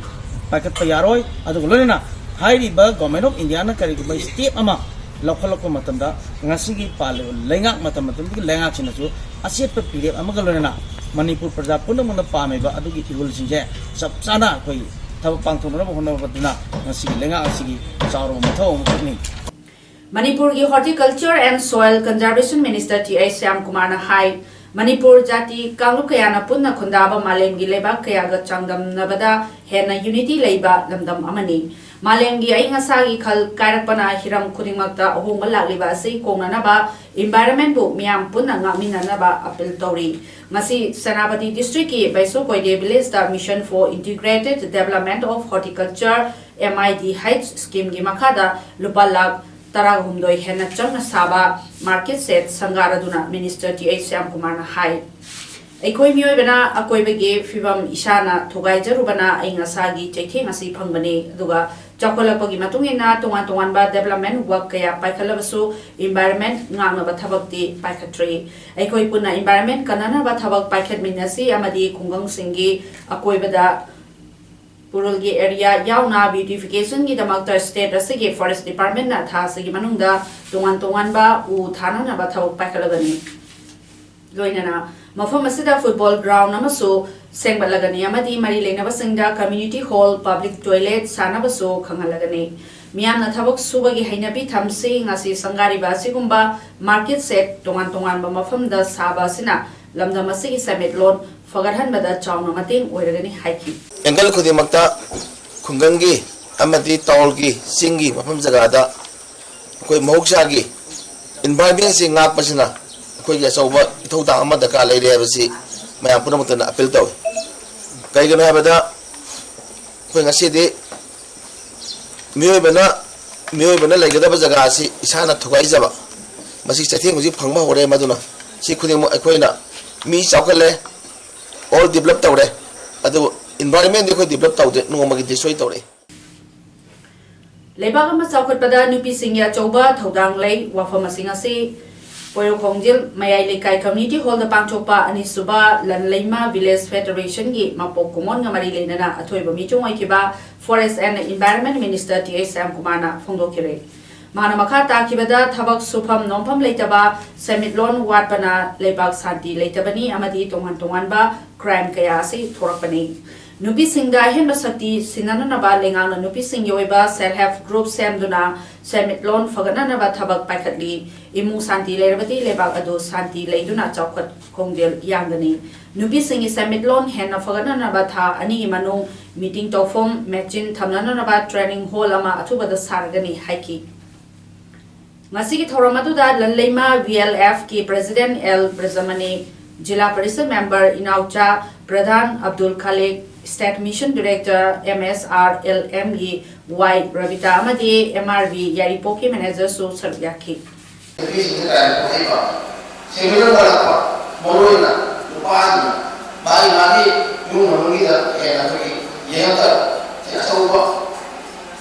ꯄꯥꯏꯈꯠꯄ ꯌꯥꯔꯣꯏ꯫ ꯑꯗꯨꯒ ꯂꯣꯏꯅꯅ ꯍꯥꯏꯔꯤꯕ Government of Indiaꯅ ꯀꯔꯤꯒꯨꯝꯕ step ꯑꯃ ꯂꯧꯈꯠꯂꯛꯄ ꯃꯇꯝꯗ ꯉꯁꯤꯒꯤ ꯄꯥꯜꯂꯤꯕ ꯂꯩꯉꯥꯛ, ꯃꯇꯝ ꯃꯇꯝꯗꯨꯒꯤ ꯂꯩꯉꯥꯛꯁꯤꯡꯅꯁꯨ ꯑꯆꯦꯠꯄ ꯐꯤꯔꯦꯞ ꯑꯃꯒ ꯂꯣꯏꯅꯅ ꯃꯅꯤꯄꯨꯔ ꯄ꯭ꯔꯖꯥ ꯄꯨꯝꯅꯃꯛꯅ ꯄꯥꯝꯃꯤꯕ ꯑꯗꯨꯒꯤ ꯏꯍꯨꯜꯁꯤꯡꯁꯦ ꯆꯞ ꯆꯥꯅ ꯑꯩꯈꯣꯏ ꯊꯕꯛ ꯄꯥꯡꯊꯣꯛꯅꯅꯕ ꯍꯣꯠꯅꯕꯗꯨꯅ ꯉꯁꯤꯒꯤ ꯂꯩꯉꯥꯛ ꯑꯁꯤꯒꯤ ꯆꯥꯎꯔꯕ ꯃꯊꯧ ꯑꯃꯈꯛꯅꯤ꯫ ꯃꯅꯤꯄꯨꯔꯒꯤ Horticulture and Soil Conservation Minister T H ꯁ꯭ꯌꯥꯝꯀꯨꯃꯥꯔꯅ ꯍꯥꯏ, ꯃꯅꯤꯄꯨꯔ ꯖꯥꯇꯤ ꯀꯥꯡꯂꯨꯞ ꯀꯌꯥꯅ ꯄꯨꯟꯅ ꯈꯨꯟꯗꯥꯕ ꯃꯥꯂꯦꯝꯒꯤ ꯂꯩꯕꯥꯛ ꯀꯌꯥꯒ ꯆꯥꯡꯗꯝꯅꯕꯗ ꯍꯦꯟꯅ unity ꯂꯩꯕ ꯂꯝꯗꯝ ꯑꯃꯅꯤ꯫ ꯃꯥꯂꯦꯝꯒꯤ ꯑꯏꯪ ꯑꯁꯥꯒꯤ ꯈꯜ ꯀꯥꯏꯔꯛꯄꯅ ꯍꯤꯔꯝ ꯈꯨꯗꯤꯡꯃꯛꯇ ꯑꯍꯣꯡꯕ ꯂꯥꯛꯂꯤꯕ ꯑꯁꯤ ꯀꯣꯡꯅꯅꯕ environmentꯕꯨ ꯃꯤꯌꯥꯝ ꯄꯨꯟꯅ ꯉꯥꯛꯃꯤꯟꯅꯅꯕ appeal ꯇꯧꯔꯤ꯫ ꯉꯁꯤ ꯁꯦꯅꯥꯄꯇꯤ districtꯀꯤ ꯕꯩꯁꯣ ꯀꯣꯏꯗꯦ villageꯇ Mission for Integrated Development of Horticulture, M I D H schemeꯒꯤ ꯃꯈꯥꯗ ꯂꯨꯄꯥ ꯂꯥꯈ ꯇꯔꯥꯍꯨꯝꯗꯣꯏ ꯍꯦꯟꯅ ꯆꯪꯅ ꯁꯥꯕ market shed ꯁꯪꯒꯥꯔꯗꯨꯅ Minister ꯇꯤ ꯑꯩꯆ ꯁ꯭ꯌꯥꯝꯀꯨꯃꯥꯔꯅ ꯍꯥꯏ꯫ ꯑꯩꯈꯣꯏ ꯃꯤꯑꯣꯏꯕꯅ ꯑꯀꯣꯏꯕꯒꯤ ꯐꯤꯕꯝ ꯏꯁꯥꯅ ꯊꯨꯒꯥꯏꯖꯔꯨꯕꯅ ꯑꯏꯪ ꯑꯁꯥꯒꯤ ꯆꯩꯊꯦꯡ ꯑꯁꯤ ꯐꯪꯕꯅꯤ, ꯑꯗꯨꯒ ꯆꯥꯎꯈꯠꯂꯛꯄꯒꯤ ꯃꯇꯨꯡ ꯏꯟꯅ ꯇꯣꯉꯥꯟ ꯇꯣꯉꯥꯟꯕ development work ꯀꯌꯥ ꯄꯥꯏꯈꯠꯂꯕꯁꯨ environment ꯉꯥꯛꯅꯕ ꯊꯕꯛꯇꯤ ꯄꯥꯏꯈꯠꯇ꯭ꯔꯤ꯫ ꯑꯩꯈꯣꯏ ꯄꯨꯟꯅ environment ꯀꯟꯅꯅꯕ ꯊꯕꯛ ꯄꯥꯏꯈꯠꯃꯤꯟꯅꯁꯤ ꯑꯃꯗꯤ ꯈꯨꯡꯒꯪꯁꯤꯡꯒꯤ ꯑꯀꯣꯏꯕꯗ ꯄꯨꯔꯨꯜꯒꯤ area ꯌꯥꯎꯅ beautificationꯒꯤꯗꯃꯛꯇ state ꯑꯁꯤꯒꯤ Forest Departmentꯅ ꯊꯥ ꯑꯁꯤꯒꯤ ꯃꯅꯨꯡꯗ ꯇꯣꯉꯥꯟ ꯇꯣꯉꯥꯟꯕ ꯎ ꯊꯥꯅꯅꯕ ꯊꯕꯛ ꯄꯥꯏꯈꯠꯂꯒꯅꯤ꯫ ꯂꯣꯏꯅꯅ ꯃꯐꯝ ꯑꯁꯤꯗ football ground ꯑꯃꯁꯨ ꯁꯦꯝꯒꯠꯂꯒꯅꯤ ꯑꯃꯗꯤ ꯃꯔꯤ ꯂꯩꯅꯕꯁꯤꯡꯗ community hall, public toilet ꯁꯥꯅꯕꯁꯨ ꯈꯪꯍꯜꯂꯒꯅꯤ꯫ ꯃꯤꯌꯥꯝꯅ ꯊꯕꯛ ꯁꯨꯕꯒꯤ ꯍꯩꯅꯕꯤ ꯊꯝꯁꯤ꯫ ꯉꯁꯤ ꯁꯪꯒꯥꯔꯤꯕ ꯑꯁꯤꯒꯨꯝꯕ market shed ꯇꯣꯉꯥꯟ ꯇꯣꯉꯥꯟꯕ ꯃꯐꯝꯗ ꯁꯥꯕ ꯑꯁꯤꯅ ꯂꯝꯗꯝ ꯑꯁꯤꯒꯤ ꯁꯦꯟꯃꯤꯠꯂꯣꯟ ꯐꯒꯠꯍꯟꯕꯗ ꯆꯥꯎꯅ ꯃꯇꯦꯡ ꯑꯣꯏꯔꯒꯅꯤ ꯍꯥꯏꯈꯤ꯫ Angle ꯈꯨꯗꯤꯡꯃꯛꯇ ꯈꯨꯡꯒꯪꯒꯤ ꯑꯃꯗꯤ townꯒꯤ ꯆꯤꯡꯒꯤ ꯃꯐꯝ ꯖꯒꯥꯗ ꯑꯩꯈꯣꯏ ꯃꯍꯧꯁꯥꯒꯤ environmentꯁꯤ ꯉꯥꯛꯄꯁꯤꯅ ꯑꯩꯈꯣꯏꯒꯤ ꯑꯆꯧꯕ ꯏꯊꯧꯗꯥꯡ ꯑꯃ ꯗꯔꯀꯥꯔ ꯂꯩꯔꯦ ꯍꯥꯏꯕꯁꯤ ꯃꯌꯥꯝ ꯄꯨꯝꯅꯃꯛꯇꯅ ꯑꯄꯤꯜ ꯇꯧꯏ꯫ ꯀꯩꯒꯤꯅꯣ ꯍꯥꯏꯕꯗ, ꯑꯩꯈꯣꯏ ꯉꯁꯤꯗꯤ ꯃꯤꯑꯣꯏꯕꯅ ꯃꯤꯑꯣꯏꯕꯅ ꯂꯩꯒꯗꯕ ꯖꯒꯥ ꯑꯁꯤ ꯏꯁꯥꯅ ꯊꯨꯒꯥꯏꯖꯕ, ꯃꯁꯤ ꯆꯩꯊꯦꯡ ꯍꯧꯖꯤꯛ ꯐꯪꯕ ꯍꯧꯔꯦ꯫ ꯃꯗꯨꯅ ꯁꯤ ꯈꯨꯗꯤꯡꯃꯛ ꯑꯩꯈꯣꯏꯅ, ꯃꯤ ꯆꯥꯎꯈꯠꯂꯦ, ꯑꯣꯜ ꯗꯤꯕꯂꯞ ꯇꯧꯔꯦ, ꯑꯗꯨꯕꯨ ꯏꯟꯚꯥꯏꯔꯟꯃꯦꯟꯗꯤ ꯑꯩꯈꯣꯏ ꯗꯤꯕꯂꯞ ꯇꯧꯗꯦ, ꯅꯣꯡꯃꯒꯤ ꯗꯤꯁꯇ꯭ꯔꯣꯏ ꯇꯧꯔꯛꯏ꯫ ꯂꯩꯕꯥꯛ ꯑꯃ ꯆꯥꯎꯈꯠꯄꯗ ꯅꯨꯄꯤꯁꯤꯡꯒꯤ ꯑꯆꯧꯕ ꯊꯧꯗꯥꯡ ꯂꯩ꯫ ꯋꯥꯐꯝ ꯑꯁꯤꯡ ꯑꯁꯤ ꯄꯣꯏꯔꯧꯈꯣꯡꯖꯤꯜ ꯃꯌꯥꯏ ꯂꯩꯀꯥꯏ ꯀꯝꯃ꯭ꯌꯨꯅꯤꯇꯤ ꯍꯣꯜꯗ ꯄꯥꯡꯊꯣꯛꯄ ꯑꯅꯤꯁꯨꯕ ꯂꯟꯂꯩꯃ ꯚꯤꯂꯦꯖ ꯐꯦꯗꯔꯦꯁꯟꯒꯤ ꯃꯄꯣꯛ ꯀꯨꯝꯑꯣꯟꯒ ꯃꯔꯤ ꯂꯩꯅꯅ ꯑꯊꯣꯏꯕ ꯃꯤꯆꯨꯡ ꯑꯣꯏꯈꯤꯕ forest and environment minister T H ꯁ꯭ꯌꯥꯝꯀꯨꯃꯥꯔꯅ ꯐꯣꯡꯗꯣꯛꯈꯤꯔꯦ꯫ ꯃꯍꯥꯛꯅ ꯃꯈꯥ ꯇꯥꯈꯤꯕꯗ, ꯊꯕꯛ ꯁꯨꯐꯝ ꯅꯣꯝꯐꯝ ꯂꯩꯇꯕ, ꯁꯦꯟꯃꯤꯠꯂꯣꯟ ꯋꯥꯠꯄꯅ ꯂꯩꯕꯥꯛ ꯁꯥꯟꯇꯤ ꯂꯩꯇꯕꯅꯤ ꯑꯃꯗꯤ ꯇꯣꯉꯥꯟ ꯇꯣꯉꯥꯟꯕ ꯀ꯭ꯔꯥꯏꯝ ꯀꯌꯥ ꯑꯁꯤ ꯊꯣꯔꯛꯄꯅꯤ꯫ ꯅꯨꯄꯤꯁꯤꯡꯗ ꯑꯍꯦꯟꯕ ꯁꯛꯇꯤ ꯁꯤꯟꯅꯅꯕ ꯂꯩꯉꯥꯛꯅ ꯅꯨꯄꯤꯁꯤꯡꯒꯤ ꯑꯣꯏꯕ ꯁꯦꯜꯐ ꯍꯦꯜꯞ ꯒ꯭ꯔꯨꯞ ꯁꯦꯝꯗꯨꯅ ꯁꯦꯟꯃꯤꯠꯂꯣꯟ ꯐꯒꯠꯅꯅꯕ ꯊꯕꯛ ꯄꯥꯏꯈꯠꯂꯤ꯫ ꯏꯃꯨꯡ ꯁꯥꯟꯇꯤ ꯂꯩꯔꯕꯗꯤ ꯂꯩꯕꯥꯛ ꯑꯗꯨ ꯁꯥꯟꯇꯤ ꯂꯩꯗꯨꯅ ꯆꯥꯎꯈꯠ ꯈꯣꯡꯖꯦꯜ ꯌꯥꯡꯒꯅꯤ꯫ ꯅꯨꯄꯤꯁꯤꯡꯒꯤ ꯁꯦꯟꯃꯤꯠꯂꯣꯟ ꯍꯦꯟꯅ ꯐꯒꯠꯅꯅꯕ ꯊꯥ ꯑꯅꯤꯒꯤ ꯃꯅꯨꯡ ꯃꯤꯇꯤꯡ ꯇꯧꯐꯝ, ꯃꯦꯆꯤꯟ ꯊꯝꯅꯅꯕ ꯇ꯭ꯔꯦꯅꯤꯡ ꯍꯣꯜ ꯑꯃ ꯑꯊꯨꯕꯗ ꯁꯥꯔꯒꯅꯤ ꯍꯥꯏꯈꯤ꯫ ꯉꯁꯤꯒꯤ ꯊꯧꯔꯝ ꯑꯗꯨꯗ ꯂꯟꯂꯩꯃ ꯚꯤ ꯑꯦꯜ ꯑꯦꯐꯀꯤ ꯄ꯭ꯔꯦꯁꯤꯗꯦꯟꯠ ꯑꯦꯜ ꯕ꯭ꯔꯖꯃꯅꯤ, ꯖꯤꯂꯥ ꯄꯔꯤꯁꯗ ꯃꯦꯝꯕꯔ ꯏꯅꯥꯎꯆꯥ ꯄ꯭ꯔꯙꯥꯟ Abdul Khalik, state mission director M S R L ꯑꯦꯝꯒꯤ ꯋꯥꯏ ꯔꯕꯤꯇꯥ ꯑꯃꯗꯤ ꯑꯦꯝ ꯑꯥꯔ ꯚꯤ ꯌꯥꯏꯔꯤꯄꯣꯛꯀꯤ ꯃꯦꯅꯦꯖꯔꯁꯨ ꯁꯔꯨꯛ ꯌꯥꯈꯤ꯫ ꯅꯨꯄꯤꯁꯤꯡꯁꯦ ꯀꯌꯥ ꯂꯩꯕ ꯍꯩꯕ, ꯁꯦꯟꯃꯤꯠꯂꯣꯟ ꯋꯥꯠꯂꯛꯄ, ꯃꯔꯨꯑꯣꯏꯅ ꯅꯨꯄꯥꯁꯤꯡꯅ ꯃꯥꯒꯤ ꯃꯥꯒꯤ ꯏꯃꯨꯡ ꯃꯅꯨꯡꯒꯤꯗ ꯍꯦꯟꯅ ꯑꯩꯈꯣꯏꯒꯤ ꯌꯦꯡꯉꯛꯇꯕ, ꯁꯤ ꯑꯆꯧꯕ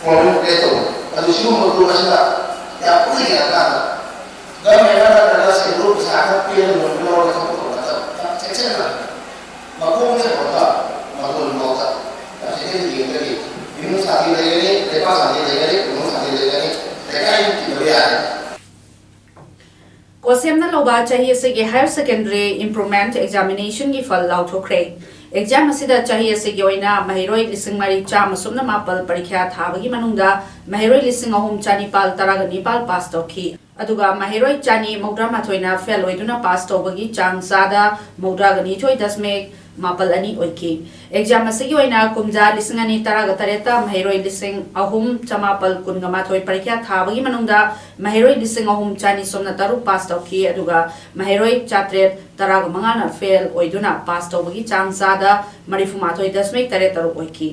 ꯄ꯭ꯔꯣꯕ꯭ꯂꯦꯝ ꯀ꯭ꯔꯤꯌꯦꯠ ꯇꯧꯕ꯫ ꯑꯗꯨ ꯁꯤꯒꯨꯝꯕ ꯒ꯭ꯔꯨꯞ ꯑꯁꯤꯅ ꯌꯥꯝ ꯀꯨꯏꯅ ꯌꯦꯡꯉꯀꯥꯟꯗ ꯒꯚꯔꯟꯃꯦꯟꯠꯅ ꯅꯠꯇ꯭ꯔꯒ ꯁꯦꯟꯇ꯭ꯔꯦꯜ ꯄꯩꯁꯥ ꯈꯔ ꯄꯤꯔꯒ ꯂꯣꯟ ꯂꯧꯔꯒ ꯊꯕꯛ ꯇꯧꯕ ꯅꯠꯇꯕ, ꯌꯥꯝ ꯆꯦꯛꯁꯤꯟꯅ ꯃꯈꯣꯡꯗꯒꯤ ꯍꯧꯔꯒ ꯃꯇꯣꯟꯐꯥꯎꯗ ꯌꯥꯝ ꯆꯦꯛꯁꯤꯟꯅ ꯌꯦꯡꯗ꯭ꯔꯗꯤ ꯏꯃꯨꯡ ꯁꯥꯟꯇꯤ ꯂꯩꯒꯅꯤ, ꯂꯩꯄꯥꯛ ꯁꯥꯟꯇꯤ ꯂꯩꯒꯅꯤ, ꯈꯨꯡꯒꯪ ꯁꯥꯟꯇꯤ ꯂꯩꯒꯅꯤ, ꯂꯩꯀꯥꯏ ꯇꯤꯟꯅꯕ ꯌꯥꯔꯦ꯫ ꯀꯣꯁꯦꯝꯅ ꯂꯧꯕ ꯆꯍꯤ ꯑꯁꯤꯒꯤ ꯍꯥꯌꯔ ꯁꯦꯀꯦꯟꯗꯔꯤ ꯏꯝꯄ꯭ꯔꯨꯚꯃꯦꯟꯠ ꯑꯦꯛꯖꯥꯃꯤꯅꯦꯁꯟꯒꯤ ꯐꯜ ꯂꯥꯎꯊꯣꯛꯈ꯭ꯔꯦ꯫ ꯑꯦꯛꯖꯥꯝ ꯑꯁꯤꯗ ꯆꯍꯤ ꯑꯁꯤꯒꯤ ꯑꯣꯏꯅ ꯃꯍꯩꯔꯣꯏ ꯂꯤꯁꯤꯡ ꯃꯔꯤ ꯆꯥꯝꯃ ꯁꯨꯞꯅ ꯃꯥꯄꯜ ꯄꯔꯤꯈ꯭ꯌꯥ ꯊꯥꯕꯒꯤ ꯃꯅꯨꯡꯗ ꯃꯍꯩꯔꯣꯏ ꯂꯤꯁꯤꯡ ꯑꯍꯨꯝ ꯆꯥꯅꯤꯄꯥꯜ ꯇꯔꯥꯒ ꯅꯤꯄꯥꯜ ꯄꯥꯁ ꯇꯧꯈꯤ꯫ ꯑꯗꯨꯒ ꯃꯍꯩꯔꯣꯏ ꯆꯥꯅꯤ ꯃꯧꯗ꯭ꯔꯥ ꯃꯥꯊꯣꯏꯅ ꯐꯦꯜ ꯑꯣꯏꯗꯨꯅ ꯄꯥꯁ ꯇꯧꯕꯒꯤ ꯆꯥꯡ ꯆꯥꯗ ꯃꯧꯗ꯭ꯔꯥꯒ ꯅꯤꯊꯣꯏ ꯗꯁꯃꯤꯛ ꯃꯥꯄꯜ ꯑꯅꯤ ꯑꯣꯏꯈꯤ꯫ ꯑꯦꯛꯖꯥꯝ ꯑꯁꯤꯒꯤ ꯑꯣꯏꯅ ꯀꯨꯝꯖꯥ ꯂꯤꯁꯤꯡ ꯑꯅꯤ ꯇꯔꯥꯒ ꯇꯔꯦꯠꯇ ꯃꯍꯩꯔꯣꯏ ꯂꯤꯁꯤꯡ ꯑꯍꯨꯝ ꯆꯃꯥꯄꯜ ꯀꯨꯟꯒ ꯃꯥꯊꯣꯏ ꯄꯔꯤꯈ꯭ꯌꯥ ꯊꯥꯕꯒꯤ ꯃꯅꯨꯡꯗ ꯃꯍꯩꯔꯣꯏ ꯂꯤꯁꯤꯡ ꯑꯍꯨꯝ ꯆꯅꯤ ꯁꯨꯞꯅ ꯇꯔꯨꯛ ꯄꯥꯁ ꯇꯧꯈꯤ, ꯑꯗꯨꯒ ꯃꯍꯩꯔꯣꯏ ꯆꯥꯇ꯭ꯔꯦꯠ ꯇꯔꯥꯒ ꯃꯉꯥꯅ ꯐꯦꯜ ꯑꯣꯏꯗꯨꯅ ꯄꯥꯁ ꯇꯧꯕꯒꯤ ꯆꯥꯡ ꯆꯥꯗ ꯃꯔꯤꯐꯨ ꯃꯥꯊꯣꯏ ꯗꯁꯃꯤꯛ ꯇꯔꯦꯠ ꯇꯔꯨꯛ ꯑꯣꯏꯈꯤ꯫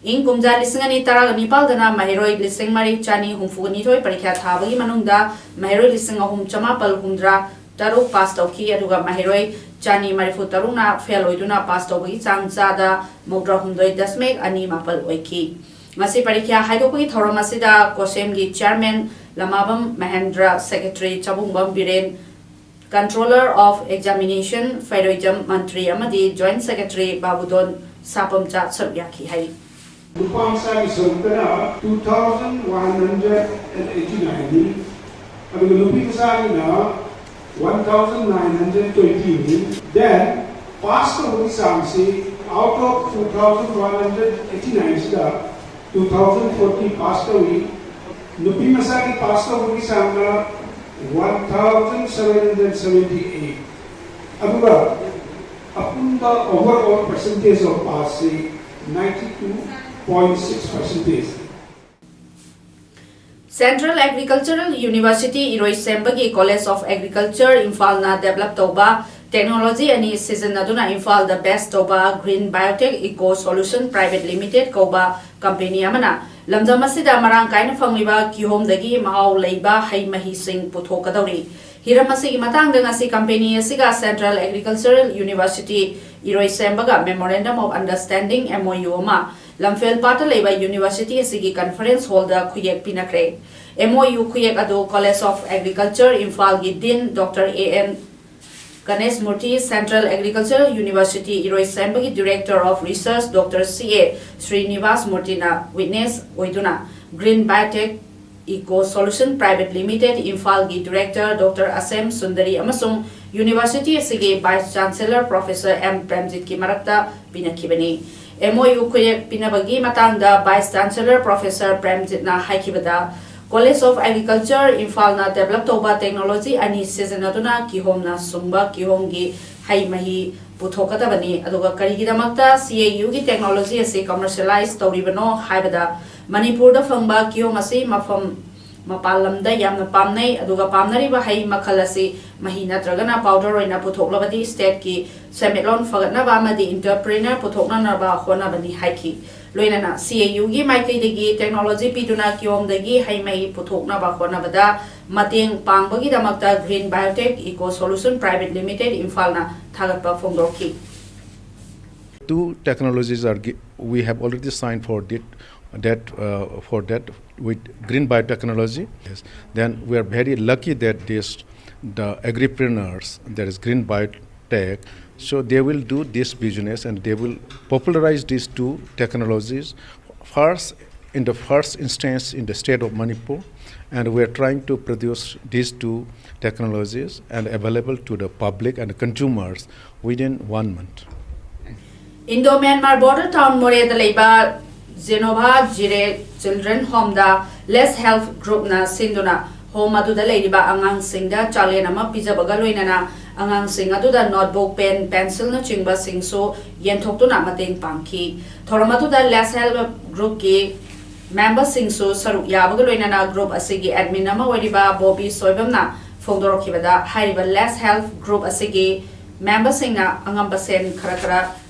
ꯏꯪ ꯀꯨꯝꯖꯥ ꯂꯤꯁꯤꯡ ꯑꯅꯤ ꯇꯔꯥꯒ ꯅꯤꯄꯥꯜꯗꯅ ꯃꯍꯩꯔꯣꯏ ꯂꯤꯁꯤꯡ ꯃꯔꯤ ꯆꯅꯤ ꯍꯨꯝꯐꯨ ꯅꯤꯊꯣꯏ ꯄꯔꯤꯈ꯭ꯌꯥ ꯊꯥꯕꯒꯤ ꯃꯅꯨꯡꯗ ꯃꯍꯩꯔꯣꯏ ꯂꯤꯁꯤꯡ ꯑꯍꯨꯝ ꯆꯃꯥꯄꯜ ꯍꯨꯝꯗ꯭ꯔꯥ ꯇꯔꯨꯛ ꯄꯥꯁ ꯇꯧꯈꯤ, ꯑꯗꯨꯒ ꯃꯍꯩꯔꯣꯏ ꯆꯅꯤ ꯃꯔꯤꯐꯨ ꯇꯔꯨꯛꯅ ꯐꯦꯜ ꯑꯣꯏꯗꯨꯅ ꯄꯥꯁ ꯇꯧꯕꯒꯤ ꯆꯥꯡ ꯆꯥꯗ ꯃꯧꯗ꯭ꯔꯥ ꯍꯨꯝꯗꯣꯏ ꯗꯁꯃꯤꯛ ꯑꯅꯤ ꯃꯥꯄꯜ ꯑꯣꯏꯈꯤ꯫ ꯉꯁꯤ ꯄꯔꯤꯈ꯭ꯌꯥ ꯍꯥꯏꯗꯣꯛꯄꯒꯤ ꯊꯧꯔꯝ ꯑꯁꯤꯗ ꯀꯣꯁꯦꯝꯒꯤ chairman Lamabam Mahendra, secretary Chabungbam Biren, Controller of Examination Pheiroijam ꯃꯟꯇ꯭ꯔꯤ ꯑꯃꯗꯤ Joint Secretary ꯕꯥꯕꯨꯗꯣꯟ ꯁꯥꯄꯝꯆꯥ ꯁꯔꯨꯛ ꯌꯥꯈꯤ ꯍꯥꯏꯔꯤ꯫ ꯅꯨꯄꯥ ꯃꯆꯥꯒꯤ ꯁꯔꯨꯛꯇꯅ two thousand one hundred and eighty nine ꯅꯤ, ꯑꯗꯨꯒ ꯅꯨꯄꯤ ꯃꯆꯥꯒꯤꯅ one thousand nine hundred twenty ꯅꯤ꯫ Then ꯄꯥꯁ ꯇꯧꯕꯒꯤ ꯆꯥꯡꯁꯤ, out of two thousand one hundred eighty nine ꯁꯤꯗ two thousand forty ꯄꯥꯁ ꯇꯧꯏ꯫ ꯅꯨꯄꯤ ꯃꯆꯥꯒꯤ ꯄꯥꯁ ꯇꯧꯕꯒꯤ ꯆꯥꯡꯅ one thousand seven hundred seventy eight, ꯑꯗꯨꯒ ꯑꯄꯨꯟꯕ overall percentage of pass ꯁꯤ ninety two point six percentage꯫ Central Agricultural University ꯏꯔꯣꯏꯁꯦꯝꯕꯒꯤ College of Agriculture ꯏꯝꯐꯥꯜꯅ develop ꯇꯧꯕ technology ꯑꯅꯤ ꯁꯤꯖꯤꯟꯅꯗꯨꯅ ꯏꯝꯐꯥꯜꯗ base ꯇꯧꯕ Green Biotech Eco Solution Private Limited ꯀꯧꯕ company ꯑꯃꯅ ꯂꯝꯗꯝ ꯑꯁꯤꯗ ꯃꯔꯥꯡ ꯀꯥꯏꯅ ꯐꯪꯂꯤꯕ ꯀꯤꯍꯣꯝꯗꯒꯤ ꯃꯍꯥꯎ ꯂꯩꯕ ꯍꯩ ꯃꯍꯤꯁꯤꯡ ꯄꯨꯊꯣꯛꯀꯗꯧꯔꯤ꯫ ꯍꯤꯔꯝ ꯑꯁꯤꯒꯤ ꯃꯇꯥꯡꯗ ꯉꯁꯤ company ꯑꯁꯤꯒ Central Agricultural University ꯏꯔꯣꯏꯁꯦꯝꯕꯒ Memorandum of Understanding, M O U, ꯑꯃ ꯂꯝꯐꯦꯜ ꯄꯥꯠꯇ ꯂꯩꯕ university ꯑꯁꯤꯒꯤ conference hallꯗ ꯈꯨꯌꯦꯛ ꯄꯤꯅꯈ꯭ꯔꯦ꯫ M O U ꯈꯨꯌꯦꯛ ꯑꯗꯨ College of Agriculture ꯏꯝꯐꯥꯜꯒꯤ Dean Doctor A N Ganesh ꯃꯨꯔꯇꯤ, Central Agricultural University ꯏꯔꯣꯏꯁꯦꯝꯕꯒꯤ Director of Research Doctor C A Srinivas ꯃꯨꯔꯇꯤꯅ witness ꯑꯣꯏꯗꯨꯅ, Green Biotech Eco Solution Private Limited ꯏꯝꯐꯥꯜꯒꯤ Director Doctor ꯑꯁꯦꯝ Sundari ꯑꯃꯁꯨꯡ university ꯑꯁꯤꯒꯤ Vice Chancellor Professor M ꯄ꯭ꯔꯦꯝꯖꯤꯠꯀꯤ ꯃꯔꯛꯇ ꯄꯤꯅꯈꯤꯕꯅꯤ꯫ M O U ꯈꯨꯌꯦꯛ ꯄꯤꯅꯕꯒꯤ ꯃꯇꯥꯡꯗ Vice Chancellor Professor ꯄ꯭ꯔꯦꯝꯖꯤꯠꯅ ꯍꯥꯏꯈꯤꯕꯗ, College of Agriculture ꯏꯝꯐꯥꯜꯅ develop ꯇꯧꯕ technology ꯑꯅꯤ ꯁꯤꯖꯤꯟꯅꯗꯨꯅ ꯀꯤꯍꯣꯝꯅ ꯁꯨꯡꯕ ꯀꯤꯍꯣꯝꯒꯤ ꯍꯩ ꯃꯍꯤ ꯄꯨꯊꯣꯛꯀꯗꯕꯅꯤ꯫ ꯑꯗꯨꯒ ꯀꯔꯤꯒꯤꯗꯃꯛꯇ C A U ꯒꯤ technology ꯑꯁꯤ commercialize ꯇꯧꯔꯤꯕꯅꯣ ꯍꯥꯏꯕꯗ, ꯃꯅꯤꯄꯨꯔꯗ ꯐꯪꯕ ꯀꯤꯌꯣꯝ ꯑꯁꯤ ꯃꯐꯝ ꯃꯄꯥꯟ ꯂꯝꯗ ꯌꯥꯝꯅ ꯄꯥꯝꯅꯩ, ꯑꯗꯨꯒ ꯄꯥꯝꯅꯔꯤꯕ ꯍꯩ ꯃꯈꯜ ꯑꯁꯤ ꯃꯍꯤ ꯅꯠꯇ꯭ꯔꯒꯅ powder ꯑꯣꯏꯅ ꯄꯨꯊꯣꯛꯂꯕꯗꯤ state ꯀꯤ ꯁꯦꯟꯃꯤꯠꯂꯣꯟ ꯐꯒꯠꯅꯕ ꯑꯃꯗꯤ entrepreneur ꯄꯨꯊꯣꯛꯅꯅꯕ ꯍꯣꯠꯅꯕꯅꯤ ꯍꯥꯏꯈꯤ꯫ ꯂꯣꯏꯅꯅ C A U ꯒꯤ ꯃꯥꯏꯀꯩꯗꯒꯤ technology ꯄꯤꯗꯨꯅ ꯀꯤꯌꯣꯝꯗꯒꯤ ꯍꯩ ꯃꯍꯤ ꯄꯨꯊꯣꯛꯅꯕ ꯍꯣꯠꯅꯕꯗ ꯃꯇꯦꯡ ꯄꯥꯡꯕꯒꯤꯗꯃꯛꯇ Green Biotech Eco Solution Private Limited ꯏꯝꯐꯥꯜꯅ ꯊꯥꯒꯠꯄ ꯐꯣꯡꯗꯣꯛꯈꯤ꯫ Two technologies are gi- we have already signed for that, that uh, for that with Green Biotechnology. Yes. Then we are very lucky that this the agripreneurs, that is Green Biotech, so they will do this business and they will popularize these two technologies first, in the first instance, in the state of Manipur, and we are trying to produce these two technologies and available to the public and consumers within one month. Indo Myanmar border town ꯃꯣꯔꯦꯗ ꯂꯩꯕ Genova Jire Children Home the Let's Help Group ꯅ ꯁꯤꯟꯗꯨꯅ home ꯑꯗꯨꯗ ꯂꯩꯔꯤꯕ ꯑꯉꯥꯡꯁꯤꯡꯗ ꯆꯥꯛꯂꯦꯟ ꯑꯃ ꯄꯤꯖꯕꯒ ꯂꯣꯏꯅꯅ ꯑꯉꯥꯡꯁꯤꯡ ꯑꯗꯨꯗ notebook, pen, pencil ꯅꯆꯤꯡꯕꯁꯤꯡꯁꯨ ꯌꯦꯟꯊꯣꯛꯇꯨꯅ ꯃꯇꯦꯡ ꯄꯥꯡꯈꯤ꯫ ꯊꯧꯔꯝ ꯑꯗꯨꯗ Let's Help Group ꯀꯤ member ꯁꯤꯡꯁꯨ ꯁꯔꯨꯛ ꯌꯥꯕꯒ ꯂꯣꯏꯅꯅ group ꯑꯁꯤꯒꯤ admin ꯑꯃ ꯑꯣꯏꯔꯤꯕ ꯕꯣꯕꯤ ꯁꯣꯏꯕꯝꯅ ꯐꯣꯡꯗꯣꯔꯛꯈꯤꯕꯗ, ꯍꯥꯏꯔꯤꯕ Let's Help Group ꯑꯁꯤꯒꯤ member ꯁꯤꯡꯅ ꯑꯉꯝꯕ ꯁꯦꯟ ꯈꯔ ꯈꯔ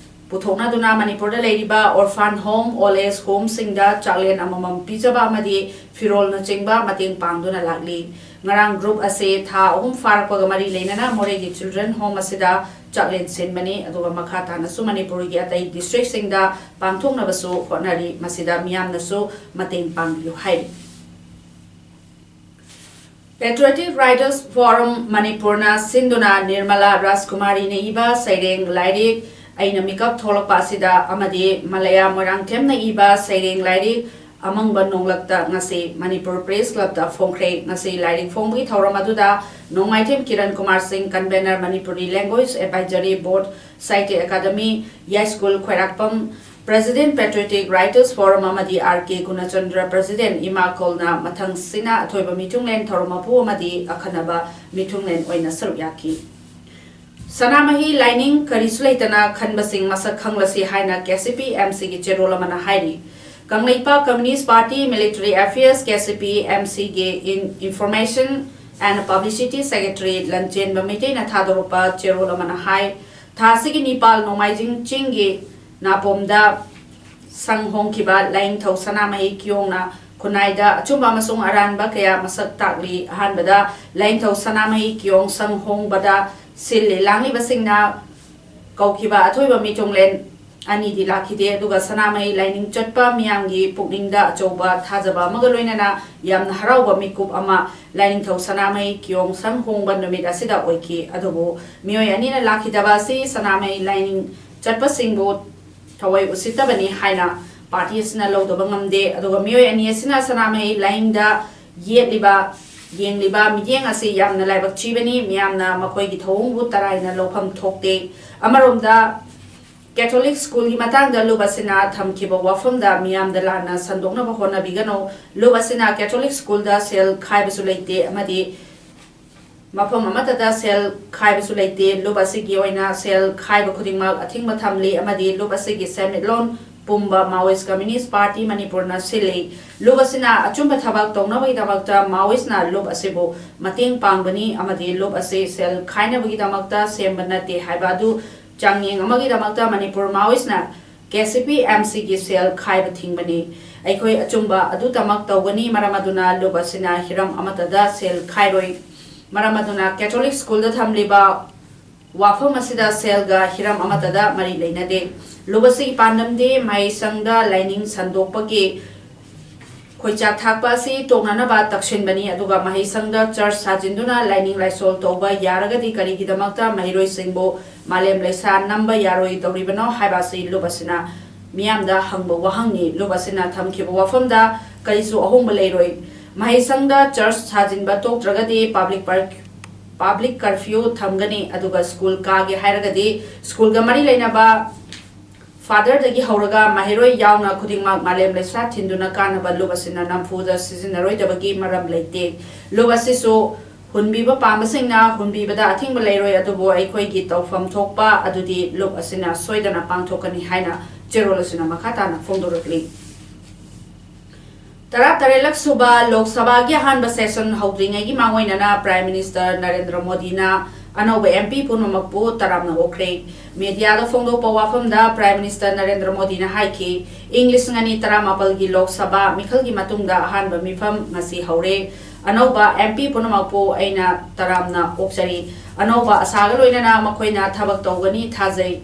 ꯄꯨꯊꯣꯛꯅꯗꯨꯅ ꯃꯅꯤꯄꯨꯔꯗ ꯂꯩꯔꯤꯕ orphan home, old age home ꯁꯤꯡꯗ ꯆꯥꯛꯂꯦꯟ ꯑꯃꯃꯝ ꯄꯤꯖꯕ ꯑꯃꯗꯤ ꯐꯤꯔꯣꯜꯅꯆꯤꯡꯕ ꯃꯇꯦꯡ ꯄꯥꯡꯗꯨꯅ ꯂꯥꯛꯂꯤ꯫ ꯉꯔꯥꯡ group ꯑꯁꯤ ꯊꯥ ꯑꯍꯨꯝ ꯐꯥꯔꯛꯄꯒ ꯃꯔꯤ ꯂꯩꯅꯅ ꯃꯣꯔꯦꯒꯤ Children Home ꯑꯁꯤꯗ ꯆꯥꯛꯂꯦꯟ ꯁꯤꯟꯕꯅꯤ, ꯑꯗꯨꯒ ꯃꯈꯥ ꯇꯥꯅꯁꯨ ꯃꯅꯤꯄꯨꯔꯒꯤ ꯑꯇꯩ district ꯁꯤꯡꯗ ꯄꯥꯡꯊꯣꯛꯅꯕꯁꯨ ꯍꯣꯠꯅꯔꯤ꯫ ꯃꯁꯤꯗ ꯃꯤꯌꯥꯝꯅꯁꯨ ꯃꯇꯦꯡ ꯄꯥꯡꯕꯤꯌꯨ ꯍꯥꯏꯔꯤ꯫ Patriotic Writers Forum ꯃꯅꯤꯄꯨꯔꯅ ꯁꯤꯟꯗꯨꯅ ꯅꯤꯔꯃꯂꯥ ꯔꯥꯖꯀꯨꯃꯥꯔꯤꯅ ꯏꯕ ꯁꯩꯔꯦꯡ ꯂꯥꯏꯔꯤꯛ ꯑꯩꯅ ꯃꯤꯀꯞ ꯊꯣꯛꯂꯛꯄ ꯑꯁꯤꯗ ꯑꯃꯗꯤ ꯃꯂꯌꯥ ꯃꯣꯏꯔꯥꯡꯊꯦꯝꯅ ꯏꯕ ꯁꯩꯔꯦꯡ ꯂꯥꯏꯔꯤꯛ ꯑꯃꯪꯕ ꯅꯣꯡꯂꯛꯇ ꯉꯁꯤ ꯃꯅꯤꯄꯨꯔ Press Club ꯇ ꯐꯣꯡꯈ꯭ꯔꯦ꯫ ꯉꯁꯤ ꯂꯥꯏꯔꯤꯛ ꯐꯣꯡꯕꯒꯤ ꯊꯧꯔꯝ ꯑꯗꯨꯗ ꯅꯣꯡꯃꯥꯏꯊꯦꯝ ꯀꯤꯔꯟ ꯀꯨꯃꯥꯔ ꯁꯤꯡ, convener Manipuri Language Advisory Board, Sahitya Academy, ꯌꯥꯏꯁ꯭ꯀꯨꯜ ꯈ꯭ꯋꯥꯏꯔꯥꯛꯄꯝ, President Patriotic Writers Forum ꯑꯃꯗꯤ R K ꯒꯨꯅꯆꯟꯗ꯭ꯔ, President ꯏꯃꯥ ꯀꯧꯜꯅ ꯃꯊꯪꯁꯤꯅ ꯑꯊꯣꯏꯕ ꯃꯤꯊꯨꯡꯂꯦꯟ ꯊꯧꯔꯝ ꯃꯄꯨ ꯑꯃꯗꯤ ꯑꯈꯟꯅꯕ ꯃꯤꯊꯨꯡꯂꯦꯟ ꯑꯣꯏꯅ ꯁꯔꯨꯛ ꯌꯥꯈꯤ꯫ ꯁꯅꯥꯃꯍꯤ ꯂꯥꯏꯅꯤꯡ ꯀꯔꯤꯁꯨ ꯂꯩꯇꯅ ꯈꯟꯕꯁꯤꯡ ꯃꯁꯛ ꯈꯪꯂꯁꯤ ꯍꯥꯏꯅ ꯀꯦ ꯁꯤ ꯄꯤ ꯑꯦꯝ ꯁꯤꯒꯤ ꯆꯦꯔꯣꯜ ꯑꯃꯅ ꯍꯥꯏꯔꯤ꯫ Kangleipak Communist Party Military Affairs, K C P M ꯁꯤꯒꯤ in Information and Publicity Secretary ꯂꯟꯆꯦꯟꯕ ꯃꯩꯇꯩꯅ ꯊꯥꯗꯣꯔꯛꯄ ꯆꯦꯔꯣꯜ ꯑꯃꯅ ꯍꯥꯏ, ꯊꯥ ꯑꯁꯤꯒꯤ ꯅꯤꯄꯥꯜ ꯅꯣꯡꯃꯥꯏꯖꯤꯡ ꯆꯤꯡꯒꯤ ꯅꯥꯄꯣꯝꯗ ꯁꯪ ꯍꯣꯡꯈꯤꯕ ꯂꯥꯏꯅꯤꯡꯊꯧ ꯁꯅꯥꯃꯍꯤ ꯀꯤꯌꯣꯡꯅ ꯈꯨꯟꯅꯥꯏꯗ ꯑꯆꯨꯝꯕ ꯑꯃꯁꯨꯡ ꯑꯔꯥꯟꯕ ꯀꯌꯥ ꯃꯁꯛ ꯇꯥꯛꯂꯤ꯫ ꯑꯍꯥꯟꯕꯗ ꯂꯥꯏꯅꯤꯡꯊꯧ ꯁꯅꯥꯃꯍꯤ ꯀꯤꯌꯣꯡ ꯁꯪ ꯍꯣꯡꯕꯗ ꯁꯤꯜꯂꯤ ꯂꯥꯡꯂꯤꯕꯁꯤꯡꯅ ꯀꯧꯈꯤꯕ ꯑꯊꯣꯏꯕ ꯃꯤꯊꯨꯡꯂꯦꯟ ꯑꯅꯤꯗꯤ ꯂꯥꯛꯈꯤꯗꯦ, ꯑꯗꯨꯒ ꯁꯅꯥꯃꯍꯤ ꯂꯥꯏꯅꯤꯡ ꯆꯠꯄ ꯃꯤꯌꯥꯝꯒꯤ ꯄꯨꯛꯅꯤꯡꯗ ꯑꯆꯧꯕ ꯊꯥꯖꯕ ꯑꯃꯒ ꯂꯣꯏꯅꯅ ꯌꯥꯝꯅ ꯍꯔꯥꯎꯕ ꯃꯤꯀꯨꯞ ꯑꯃ ꯂꯥꯏꯅꯤꯡꯊꯧ ꯁꯅꯥꯃꯍꯤ ꯀꯤꯌꯣꯡ ꯁꯪ ꯍꯣꯡꯕ ꯅꯨꯃꯤꯠ ꯑꯁꯤꯗ ꯑꯣꯏꯈꯤ꯫ ꯑꯗꯨꯕꯨ ꯃꯤꯑꯣꯏ ꯑꯅꯤꯅ ꯂꯥꯛꯈꯤꯗꯕ ꯑꯁꯤ ꯁꯅꯥꯃꯍꯤ ꯂꯥꯏꯅꯤꯡ ꯆꯠꯄꯁꯤꯡꯕꯨ ꯊꯋꯥꯏ ꯎꯁꯤꯠꯇꯕꯅꯤ ꯍꯥꯏꯅ ꯄꯥꯔꯇꯤ ꯑꯁꯤꯅ ꯂꯧꯗꯕ ꯉꯝꯗꯦ꯫ ꯑꯗꯨꯒ ꯃꯤꯑꯣꯏ ꯑꯅꯤ ꯑꯁꯤꯅ ꯁꯅꯥꯃꯍꯤ ꯂꯥꯏꯅꯤꯡꯗ ꯌꯦꯠꯂꯤꯕ, ꯌꯦꯡꯂꯤꯕ ꯃꯤꯠꯌꯦꯡ ꯑꯁꯤ ꯌꯥꯝꯅ ꯂꯥꯏꯕꯛ ꯊꯤꯕꯅꯤ꯫ ꯃꯤꯌꯥꯝꯅ ꯃꯈꯣꯏꯒꯤ ꯊꯧꯑꯣꯡꯕꯨ ꯇꯔꯥꯏꯅ ꯂꯧꯐꯝ ꯊꯣꯛꯇꯦ꯫ ꯑꯃꯔꯣꯝꯗ, ꯀꯦꯊꯣꯂꯤꯛ ꯁ꯭ꯀꯨꯜꯒꯤ ꯃꯇꯥꯡꯗ ꯂꯨꯞ ꯑꯁꯤꯅ ꯊꯝꯈꯤꯕ ꯋꯥꯐꯝꯗ ꯃꯤꯌꯥꯝꯗ ꯂꯥꯟꯅ ꯁꯟꯗꯣꯛꯅꯕ ꯍꯣꯠꯅꯕꯤꯒꯅꯨ꯫ ꯂꯨꯞ ꯑꯁꯤꯅ ꯀꯦꯊꯣꯂꯤꯛ ꯁ꯭ꯀꯨꯜꯗ ꯁꯦꯜ ꯈꯥꯏꯕꯁꯨ ꯂꯩꯇꯦ ꯑꯃꯗꯤ ꯃꯐꯝ ꯑꯃꯠꯇꯗ ꯁꯦꯜ ꯈꯥꯏꯕꯁꯨ ꯂꯩꯇꯦ꯫ ꯂꯨꯞ ꯑꯁꯤꯒꯤ ꯑꯣꯏꯅ ꯁꯦꯜ ꯈꯥꯏꯕ ꯈꯨꯗꯤꯡꯃꯛ ꯑꯊꯤꯡꯕ ꯊꯝꯂꯤ ꯑꯃꯗꯤ ꯂꯨꯞ ꯑꯁꯤꯒꯤ ꯁꯦꯟꯃꯤꯠꯂꯣꯟ ꯄꯨꯝꯕ Maoist Communist Party ꯃꯅꯤꯄꯨꯔꯅ ꯁꯤꯜꯂꯤ꯫ ꯂꯨꯞ ꯑꯁꯤꯅ ꯑꯆꯨꯝꯕ ꯊꯕꯛ ꯇꯧꯅꯕꯒꯤꯗꯃꯛꯇ Maoistꯅ ꯂꯨꯞ ꯑꯁꯤꯕꯨ ꯃꯇꯦꯡ ꯄꯥꯡꯕꯅꯤ ꯑꯃꯗꯤ ꯂꯨꯞ ꯑꯁꯤ ꯁꯦꯜ ꯈꯥꯏꯅꯕꯒꯤꯗꯃꯛꯇ ꯁꯦꯝꯕ ꯅꯠꯇꯦ ꯍꯥꯏꯕ ꯑꯗꯨ ꯆꯥꯡꯌꯦꯡ ꯑꯃꯒꯤꯗꯃꯛꯇ Manipur Maoistꯅ K C P M ꯁꯤꯒꯤ ꯁꯦꯜ ꯈꯥꯏꯕ ꯊꯤꯡꯕꯅꯤ꯫ ꯑꯩꯈꯣꯏ ꯑꯆꯨꯝꯕ ꯑꯗꯨꯇꯃꯛ ꯇꯧꯒꯅꯤ꯫ ꯃꯔꯝ ꯑꯗꯨꯅ ꯂꯨꯞ ꯑꯁꯤꯅ ꯍꯤꯔꯝ ꯑꯃꯠꯇꯗ ꯁꯦꯜ ꯈꯥꯏꯔꯣꯏ꯫ ꯃꯔꯝ ꯑꯗꯨꯅ ꯀꯦꯊꯣꯂꯤꯛ ꯁ꯭ꯀꯨꯜꯗ ꯊꯝꯂꯤꯕ ꯋꯥꯐꯝ ꯑꯁꯤꯗ ꯁꯦꯜꯒ ꯍꯤꯔꯝ ꯑꯃꯠꯇꯗ ꯃꯔꯤ ꯂꯩꯅꯗꯦ꯫ ꯂꯨꯞ ꯑꯁꯤꯒꯤ ꯄꯥꯟꯗꯝꯗꯤ ꯃꯍꯩꯁꯪꯗ ꯂꯥꯏꯅꯤꯡ ꯁꯟꯗꯣꯛꯄꯒꯤ ꯈꯣꯏꯆꯥꯛ ꯊꯥꯛꯄ ꯑꯁꯤ ꯇꯣꯛꯅꯅꯕ ꯇꯛꯁꯤꯟꯕꯅꯤ꯫ ꯑꯗꯨꯒ ꯃꯍꯩꯁꯪꯗ church ꯁꯥꯖꯤꯟꯗꯨꯅ ꯂꯥꯏꯅꯤꯡ ꯂꯥꯏꯁꯣꯜ ꯇꯧꯕ ꯌꯥꯔꯒꯗꯤ ꯀꯔꯤꯒꯤꯗꯃꯛꯇ ꯃꯍꯩꯔꯣꯏꯁꯤꯡꯕꯨ ꯃꯥꯂꯦꯝ ꯂꯩꯁꯥ ꯅꯝꯕ ꯌꯥꯔꯣꯏꯗꯧꯔꯤꯕꯅꯣ ꯍꯥꯏꯕ ꯑꯁꯤ ꯂꯨꯞ ꯑꯁꯤꯅ ꯃꯤꯌꯥꯝꯗ ꯍꯪꯕ ꯋꯥꯍꯪꯅꯤ꯫ ꯂꯨꯞ ꯑꯁꯤꯅ ꯊꯝꯈꯤꯕ ꯋꯥꯐꯝꯗ ꯀꯔꯤꯁꯨ ꯑꯍꯣꯡꯕ ꯂꯩꯔꯣꯏ꯫ ꯃꯍꯩꯁꯪꯗ church ꯁꯥꯖꯤꯟꯕ ꯇꯣꯛꯇ꯭ꯔꯒꯗꯤ public per-, public curfew ꯊꯝꯒꯅꯤ, ꯑꯗꯨꯒ ꯁ꯭ꯀꯨꯜ ꯀꯥꯒꯦ ꯍꯥꯏꯔꯒꯗꯤ ꯁ꯭ꯀꯨꯜꯒ ꯃꯔꯤ ꯂꯩꯅꯕ fatherꯗꯒꯤ ꯍꯧꯔꯒ ꯃꯍꯩꯔꯣꯏ ꯌꯥꯎꯅ ꯈꯨꯗꯤꯡꯃꯛ ꯃꯥꯂꯦꯝ ꯂꯩꯁꯥ ꯊꯤꯟꯗꯨꯅ ꯀꯥꯅꯕ ꯂꯨꯞ ꯑꯁꯤꯅ ꯅꯝꯐꯨꯗ ꯁꯤꯖꯤꯟꯅꯔꯣꯏꯗꯕꯒꯤ ꯃꯔꯝ ꯂꯩꯇꯦ꯫ ꯂꯨꯞ ꯑꯁꯤꯁꯨ ꯍꯨꯟꯕꯤꯕ ꯄꯥꯝꯕꯁꯤꯡꯅ ꯍꯨꯟꯕꯤꯕꯗ ꯑꯊꯤꯡꯕ ꯂꯩꯔꯣꯏ, ꯑꯗꯨꯕꯨ ꯑꯩꯈꯣꯏꯒꯤ ꯇꯧꯐꯝ ꯊꯣꯛꯄ ꯑꯗꯨꯗꯤ ꯂꯨꯞ ꯑꯁꯤꯅ ꯁꯣꯏꯗꯅ ꯄꯥꯡꯊꯣꯛꯀꯅꯤ ꯍꯥꯏꯅ ꯆꯦꯔꯣꯜ ꯑꯁꯤꯅ ꯃꯈꯥ ꯇꯥꯅ ꯐꯣꯡꯗꯣꯔꯛꯂꯤ꯫ ꯇꯔꯥꯇꯔꯦꯠꯂꯛ ꯁꯨꯕ ꯂꯣꯛ ꯁꯚꯥꯒꯤ ꯑꯍꯥꯟꯕ ꯁꯦꯁꯟ ꯍꯧꯗ꯭ꯔꯤꯉꯩꯒꯤ ꯃꯥꯡꯑꯣꯏꯅꯅ ꯄ꯭ꯔꯥꯏꯝ ꯃꯤꯅꯤꯁꯇꯔ ꯅꯔꯦꯟꯗ꯭ꯔ ꯃꯣꯗꯤꯅ ꯑꯅꯧꯕ ꯑꯦꯝ ꯄꯤ ꯄꯨꯝꯅꯃꯛꯄꯨ ꯇꯔꯥꯝꯅ ꯑꯣꯛꯈ꯭ꯔꯦ꯫ ꯃꯦꯗꯤꯌꯥꯗ ꯐꯣꯡꯗꯣꯛꯄ ꯋꯥꯐꯝꯗ ꯄ꯭ꯔꯥꯏꯝ ꯃꯤꯅꯤꯁꯇꯔ ꯅꯔꯦꯟꯗ꯭ꯔ ꯃꯣꯗꯤꯅ ꯍꯥꯏꯈꯤ, ꯏꯪ ꯂꯤꯁꯤꯡ ꯑꯅꯤ ꯇꯔꯥꯃꯥꯄꯜꯒꯤ ꯂꯣꯛ ꯁꯚꯥ ꯃꯤꯈꯜꯒꯤ ꯃꯇꯨꯡꯗ ꯑꯍꯥꯟꯕ ꯃꯤꯐꯝ ꯉꯁꯤ ꯍꯧꯔꯦ꯫ ꯑꯅꯧꯕ ꯑꯦꯝ ꯄꯤ ꯄꯨꯝꯅꯃꯛꯄꯨ ꯑꯩꯅ ꯇꯔꯥꯝꯅ ꯑꯣꯛꯆꯔꯤ꯫ ꯑꯅꯧꯕ ꯑꯁꯥꯒ ꯂꯣꯏꯅꯅ ꯃꯈꯣꯏꯅ ꯊꯕꯛ ꯇꯧꯒꯅꯤ ꯊꯥꯖꯩ꯫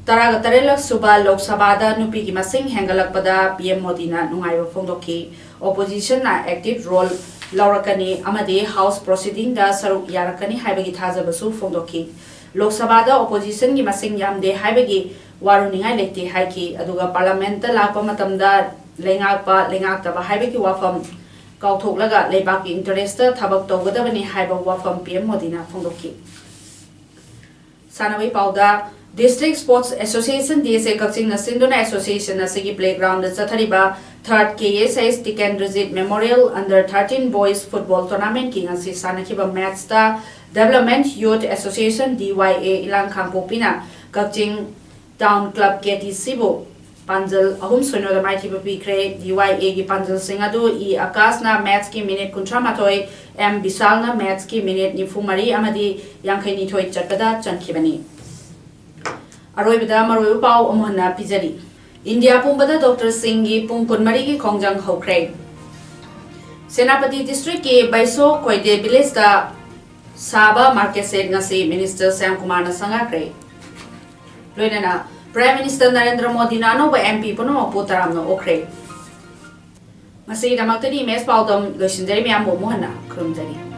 ꯇꯔꯥꯒ ꯇꯔꯦꯠꯂꯛ ꯁꯨꯕ ꯂꯣꯛ ꯁꯚꯥꯗ ꯅꯨꯄꯤꯒꯤ ꯃꯁꯤꯡ ꯍꯦꯟꯒꯠꯂꯛꯄꯗ ꯄꯤ ꯑꯦꯝ ꯃꯣꯗꯤꯅ ꯅꯨꯡꯉꯥꯏꯕ ꯐꯣꯡꯗꯣꯛꯈꯤ꯫ ꯑꯣꯄꯣꯖꯤꯁꯟꯅ ꯑꯦꯛꯇꯤꯚ ꯔꯣꯜ ꯂꯧꯔꯛꯀꯅꯤ ꯑꯃꯗꯤ ꯍꯥꯎꯁ ꯄ꯭ꯔꯣꯁꯤꯗꯤꯡꯗ ꯁꯔꯨꯛ ꯌꯥꯔꯛꯀꯅꯤ ꯍꯥꯏꯕꯒꯤ ꯊꯥꯖꯕꯁꯨ ꯐꯣꯡꯗꯣꯛꯈꯤ꯫ ꯂꯣꯛ ꯁꯚꯥꯗ ꯑꯣꯄꯣꯖꯤꯁꯟꯒꯤ ꯃꯁꯤꯡ ꯌꯥꯝꯗꯦ ꯍꯥꯏꯕꯒꯤ ꯋꯥꯔꯨꯅꯤꯡꯉꯥꯏ ꯂꯩꯇꯦ ꯍꯥꯏꯈꯤ꯫ ꯑꯗꯨꯒ ꯄꯥꯔꯂꯥꯃꯦꯟꯠꯇ ꯂꯥꯛꯄ ꯃꯇꯝꯗ ꯂꯩꯉꯥꯛꯄ ꯂꯩꯉꯥꯛꯇꯕ ꯍꯥꯏꯕꯒꯤ ꯋꯥꯐꯝ ꯀꯥꯎꯊꯣꯛꯂꯒ ꯂꯩꯕꯥꯛꯀꯤ ꯏꯟꯇꯔꯦꯁꯇ ꯊꯕꯛ ꯇꯧꯒꯗꯕꯅꯤ ꯍꯥꯏꯕ ꯋꯥꯐꯝ ꯄꯤ ꯑꯦꯝ ꯃꯣꯗꯤꯅ ꯐꯣꯡꯗꯣꯛꯈꯤ꯫ ꯁꯥꯟꯅꯕꯒꯤ ꯄꯥꯎꯗ, District Sports Association, D S ꯑꯦ ꯀꯛꯆꯤꯡꯅ ꯁꯤꯟꯗꯨꯅ ꯑꯦꯁꯣꯁꯤꯌꯦꯁꯟ ꯑꯁꯤꯒꯤ ꯄ꯭ꯂꯦꯒ꯭ꯔꯥꯎꯟꯗ ꯆꯠꯊꯔꯤꯕ ꯊꯥꯔꯠ K S S Tikendrajit memorial under thirteen boys football ꯇꯣꯔꯅꯥꯃꯦꯟꯠꯀꯤ ꯉꯁꯤ ꯁꯥꯟꯅꯈꯤꯕ ꯃꯦꯠꯆꯇ development youth association, D Y A, Ilang ꯈꯥꯡꯄꯣꯛꯄꯤꯅ Kakching town club, K T ꯁꯤꯕꯨ ꯄꯥꯟꯖꯜ ꯑꯍꯨꯝ ꯁꯤꯅꯣꯗ ꯃꯥꯏꯊꯤꯕ ꯄꯤꯈ꯭ꯔꯦ꯫ ꯗꯤ ꯋꯥꯏ ꯑꯦꯒꯤ ꯄꯥꯟꯖꯜꯁꯤꯡ ꯑꯗꯨ ꯏ ꯑꯀꯥꯁꯅ ꯃꯦꯠꯆꯀꯤ ꯃꯤꯅꯤꯠ ꯀꯨꯟꯊ꯭ꯔꯥ ꯃꯥꯊꯣꯏ, ꯑꯦꯝ ꯕꯤꯁꯥꯜꯅ ꯃꯦꯠꯆꯀꯤ ꯃꯤꯅꯤꯠ ꯅꯤꯐꯨ ꯃꯔꯤ ꯑꯃꯗꯤ ꯌꯥꯡꯈꯩ ꯅꯤꯊꯣꯏ ꯆꯠꯄꯗ ꯆꯟꯈꯤꯕꯅꯤ꯫ ꯑꯔꯣꯏꯕꯗ ꯃꯔꯨꯑꯣꯏꯕ ꯄꯥꯎ ꯑꯃꯨꯛ ꯍꯟꯅ ꯄꯤꯖꯔꯤ꯫ ꯏꯟꯗꯤꯌꯥ ꯄꯨꯝꯕꯗ ꯗꯣꯛꯇꯔꯁꯤꯡꯒꯤ ꯄꯨꯡ ꯀꯨꯟꯃꯔꯤꯒꯤ ꯈꯣꯡꯖꯪ ꯍꯧꯈ꯭ꯔꯦ꯫ ꯁꯦꯅꯥꯄꯇꯤ ꯗꯤꯁꯇ꯭ꯔꯤꯛꯀꯤ ꯕꯩꯁꯣ ꯀꯣꯏꯗꯦ ꯚꯤꯂꯦꯖꯇ ꯁꯥꯕ ꯃꯥꯔꯀꯦꯠ ꯁꯦꯠ ꯉꯁꯤ ꯃꯤꯅꯤꯁꯇꯔ ꯁ꯭ꯌꯥꯝ ꯀꯨꯃꯥꯔꯅ ꯁꯪꯒꯥꯈ꯭ꯔꯦ꯫ ꯂꯣꯏꯅꯅ ꯄ꯭ꯔꯥꯏꯝ ꯃꯤꯅꯤꯁꯇꯔ ꯅꯔꯦꯟꯗ꯭ꯔ ꯃꯣꯗꯤꯅ ꯑꯅꯧꯕ ꯑꯦꯝ ꯄꯤ ꯄꯨꯝꯅꯃꯛꯄꯨ ꯇꯔꯥꯝꯅ ꯑꯣꯛꯈ꯭ꯔꯦ꯫ ꯉꯁꯤꯒꯤꯗꯃꯛꯇꯗꯤ ꯃꯦꯁ ꯄꯥꯎꯗꯝ ꯂꯣꯏꯁꯤꯟꯖꯔꯤ꯫ ꯃꯌꯥꯝꯕꯨ ꯑꯃꯨꯛ ꯍꯟꯅ ꯈꯨꯔꯨꯝꯖꯔꯤ꯫